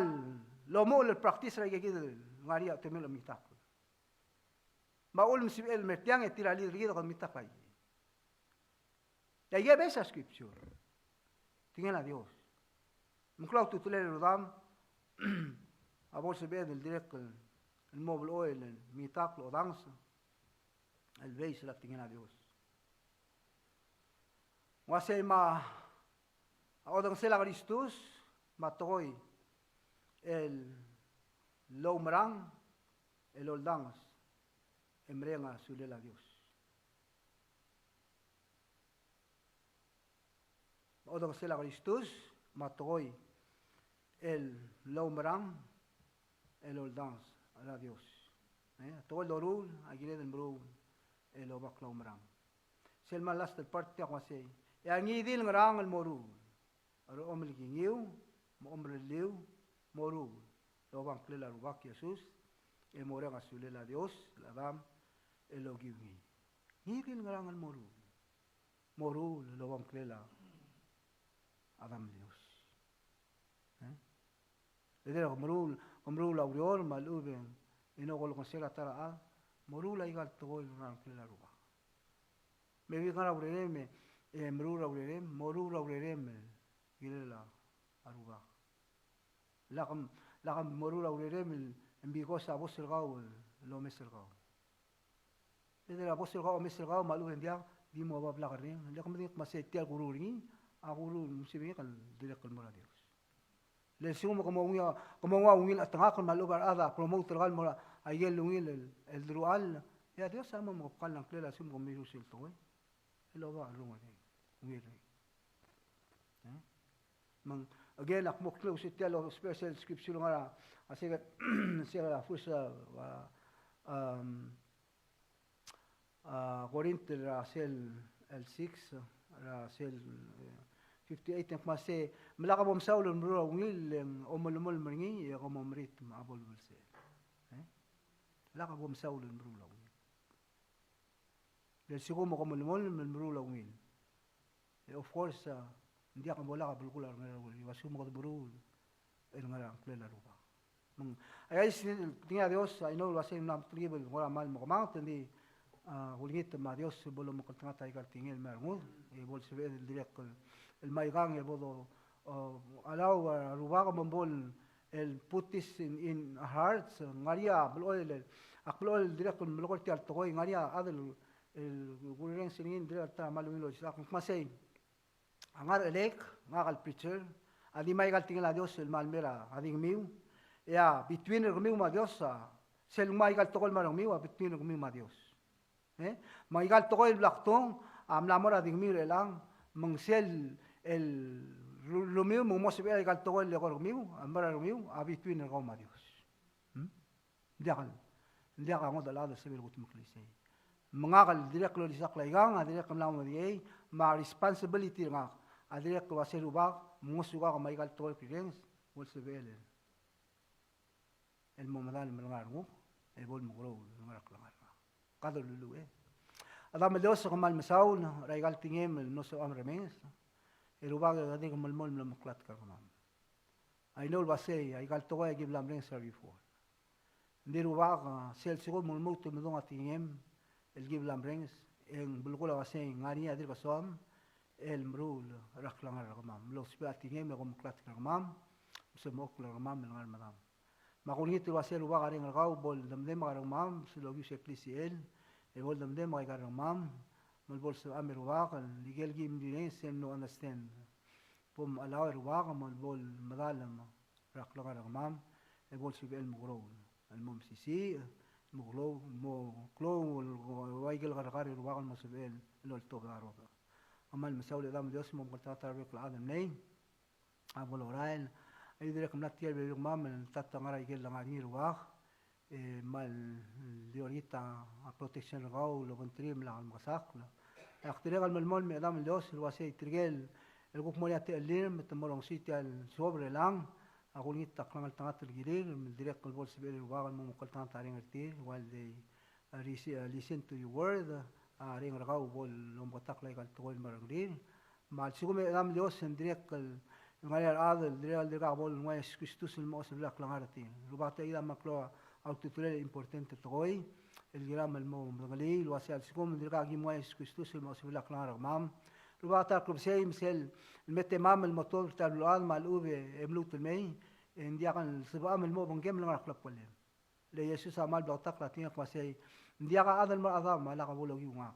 lomuchel el practice er aika kid el ngar er ngii a temel a mengitakl. Me a uchul me sebechel el mer tiang e tir a leader er kid a kede mengitakl a ikei. E a ikei a base er a scripture. Tekingel a Dios. Me ng klou a ultutelel e rudam, a bo lsebeched el dirrek el, el mo blechoel el mengitakl el odanges el base er a tekingel a Dios. Ng uasei me a odengesel a Kristus me a tekoi el oumerang el oldanges e mereng a sulel a Dios. Odengesel a Kristus me a tekoi el oumerang el oldanges er a Dios. E, a tekoi el doruul a kired el meruul el oba klaumerang. Sel me a last el part tiang a uasei, e a ngii di el ngerang el moruul er a omelekingiu me a omerelliu, moruul el oba ngklel a Rubak Jesus, e moreng a sulel a Dios el chedam el okiu ngii. Ngii di el ngerang el moruul. Moruul el oba ngklel a Chedam el Dios. E? E dirrek el meruul, ke meruul a ureor me a lechub e ng, you know, olengeseu er a ta er a chad, moruul aika el tekoi el ngar er a ngklel a Rubak. Me ng ngar er a urerem e, e meruul a urerem, moruul a urerem el kirel a Rubak. Lak, lak moruul a urerem el, because a bos er kau el omes er kau. E de a bos er kau a omes er kau me a lechub e ng diak, di mo oba blak el reng. Le ke medengei me se tia el kuruul er ngii, a kuruul, me se bengek el dirrek el mo er a Dios. Le lsekum ke mo ungil, ke mo nguu a ungil a chetengakl me a lechub a rechad a promote er kau el mo er a ikel ungil el, el deruchall, e a Dios a mo mekebkall a ngklel a lsekum ke mirruul sel tekoi el oba a renguk er ngii, ungil er ngii. E? Me ng, again, ak mo klou se tia el special scripture el ngar er a, a se, se er a first, a, a, um, a, Corinth er a sel, el six, er a sel, e, fifty-eight, e ng kmo se, me lak bo msaul el meruul a ungil, e ng omelemolem er ngii, e kom omerit me a bo lebelsechel. E? Lak bo msaul el meruul a ungil. Le lsekum kom omelemolem el meruul a ungil. E of course, a, ng diak bo lak a belkul a rengrir a ungil, a lsekum kede meruul el ngar er a ngklel a Rubak. Me ng, aika el tekingel a Dios, I know el uasei ng mla metelkib el kora mal mo kemanget, ng di, a, kulengit me a Dios bo lomekngeltengat aika el tekingel el mei a rengud, e bo lsebeched el dirrek el, el me aikang, e bo do, a, allow, a, Rubak me bo el put this in, in hearts, ng ngar er ngii a blechoel, ak blechoel dirrek el melekoi er tia el tekoi, ng ngar er ngii a chad el, el kurrenges er ngii el dirrek el ta er a mal ungil el olsisechakl, me ng kmo sei, a ngar er a chelek, ngak el preacher, a di me aika el tekingel a Dios el mal mei er a di kemiu, e a between er kemiu me a Dios, a, sel nguu aika el tekoi el mei er kemiu, a between er kemiu me a Dios. E? Me aika el tekoi el bla kdung a mla mo er a di kemiu er chelechang, me ng sel el ru-, rumiu me ng mo sebechel aika el tekoi el eko er kemiu, a mei er a rumiu, a between er kau me a Dios. Hmm? Ng diak el, ng diak a ngodech el chad el sebechel el kudmeklii sei. Me ngak el dirrek el olisechakl aikang, a dirrek el mla mo diei, me a responsibility er ngak a dirrek el uasei Rubak, mngosukak me aika el tekoi el kurrenges, bo lsebechel el el mo medal el ngar er nguk, e bo lemekeroul el ngar er a klengar er ngak. Ka doluluuch e. A Chedam el Dios, ke kmal mesaul er aika el tekingem el mlo sebecham el remenges, e Rubak e kede di melemolem el omeklatk er kemam. I know el uasei aika el tekoi a ki bla mrenges er a before. Ng di Rubak, a, sel lsekum ng lmuut el medung a tekingem el ki bla mrenges, e ng belkul a uasei ng ngar er ngii a dirk soam el meruul er a klengar er kemam. Lousbech a tekingem e kom meklatk er kemam, me sebechemechokl er kemam el ngar er medam. Me ak olengit el uasei Rubak a Reng er kau bo ledemdem er kemam, sel okiu se klisichel, e bo ledemdem aika el rengmam, me bo lsebecham e Rubak, el ikel ki mle sel mlo understand. Bo mchelau e Rubak, me bo lemedal er a klengar er kemam, e bo lsebechel el mekeroul el mo mesisiich, mo klou, mo klou el ua ikel kerrekar e Rubak el mo sebechel el oltobed a rodech. Kmal mesaul e Chedam el Dios, mo mekngeltengat er a rebek el chad el mlei. A bo lorael, E dirrek el mla er tia el bebil er kemam el ta ta ngar er a ikel ngar er ngii, Rubak, e kmal di olengit a protection er kau el obengterir me lak el mekesakl. E ak dirrek el melemolem e Chedam el Dios el uasei tirke el kuk mo er ngii a techellir me te mo rongesii tia el suobel er chelechang, ak olengit a klengeltengat el kirir me dirrek el bo lsebechel e Rubak el mo mekngeltengat a reng er tir while they, uh, rece-, uh, listen to your word, a reng er kau bo lomeketakl aika el tekoi el mo er ngii. Me a lsekum e Chedam el Dios e ng dirrek el ngar er ngii a rechad el dirrek el dirkak bo lenguu a Jesus Kristus el mo osebelel a klengar er tir, Rubak, tia kid a meklou a ultutelel el important el tekoi el kiram el mo medengelii el uasei a lsekum ng dirkak ki nguu a Jesus Kristus el mo osebelel a klengar er kemam, Rubak, ta er a klebesei me sel me temam el mo tuobed er tia el beluulechad me a lechub e mluut el mei, e ng diak el sebecham el mo obengkem el ngar er a klebkellem. Le Jesus a kmal bleketakl a tekingek el uasei, ng diak a chad el mo er a Chedam a lak bo lokiu ngak.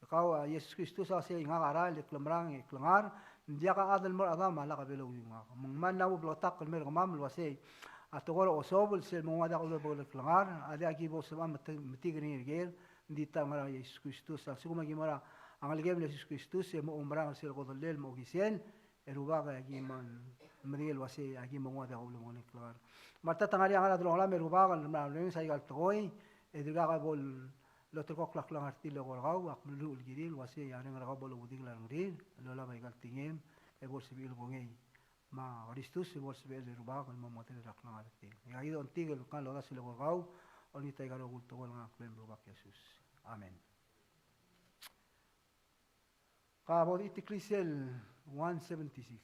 E kau a Jesus Kristus a uasei, ngak a rael e klemerang e klengar, ng diak a chad el mo er a Chedam a lak bo lokiu ngak. Me ng kmal mla mo bleketakl el mei er kemam el uasei, a tekoi er a osobel sel mo nguu a diak a ulebengel el klengar a diak ki bo sebecham el metik er ngii er ker, ng di ta el ngar er a Jesus Kristus. A lsekum a ki mo er a ngelekem el Jesus Kristus e mo oumerang er sel kodellel me a okisel, e Rubak, e aki mo medengei el uasei aki mo nguu a diak a ulebengel el klengar. Me a ta ta ngar er ngii a ngar er a delongelam e Rubak el mla orrenges aika el tekoi, e dirkak bo loterekokl a klengar er tir el eko er kau, ak meluluuch el kirir el uasei a reng er kau bo lobedii a rengrir el olab aika el tekingem e bo lsebechir el kongei. Me a Kristus e bo lsebechel e Rubak el mo mengedereder er a klengar er tir. E aki di ongtik el kngai el uldasu el eko er kau, olengit aika el rokui el tekoi el ngar er a ngklel, Rubak Jesus. Amen. Ka bo di chitiklii sel one seventy-six.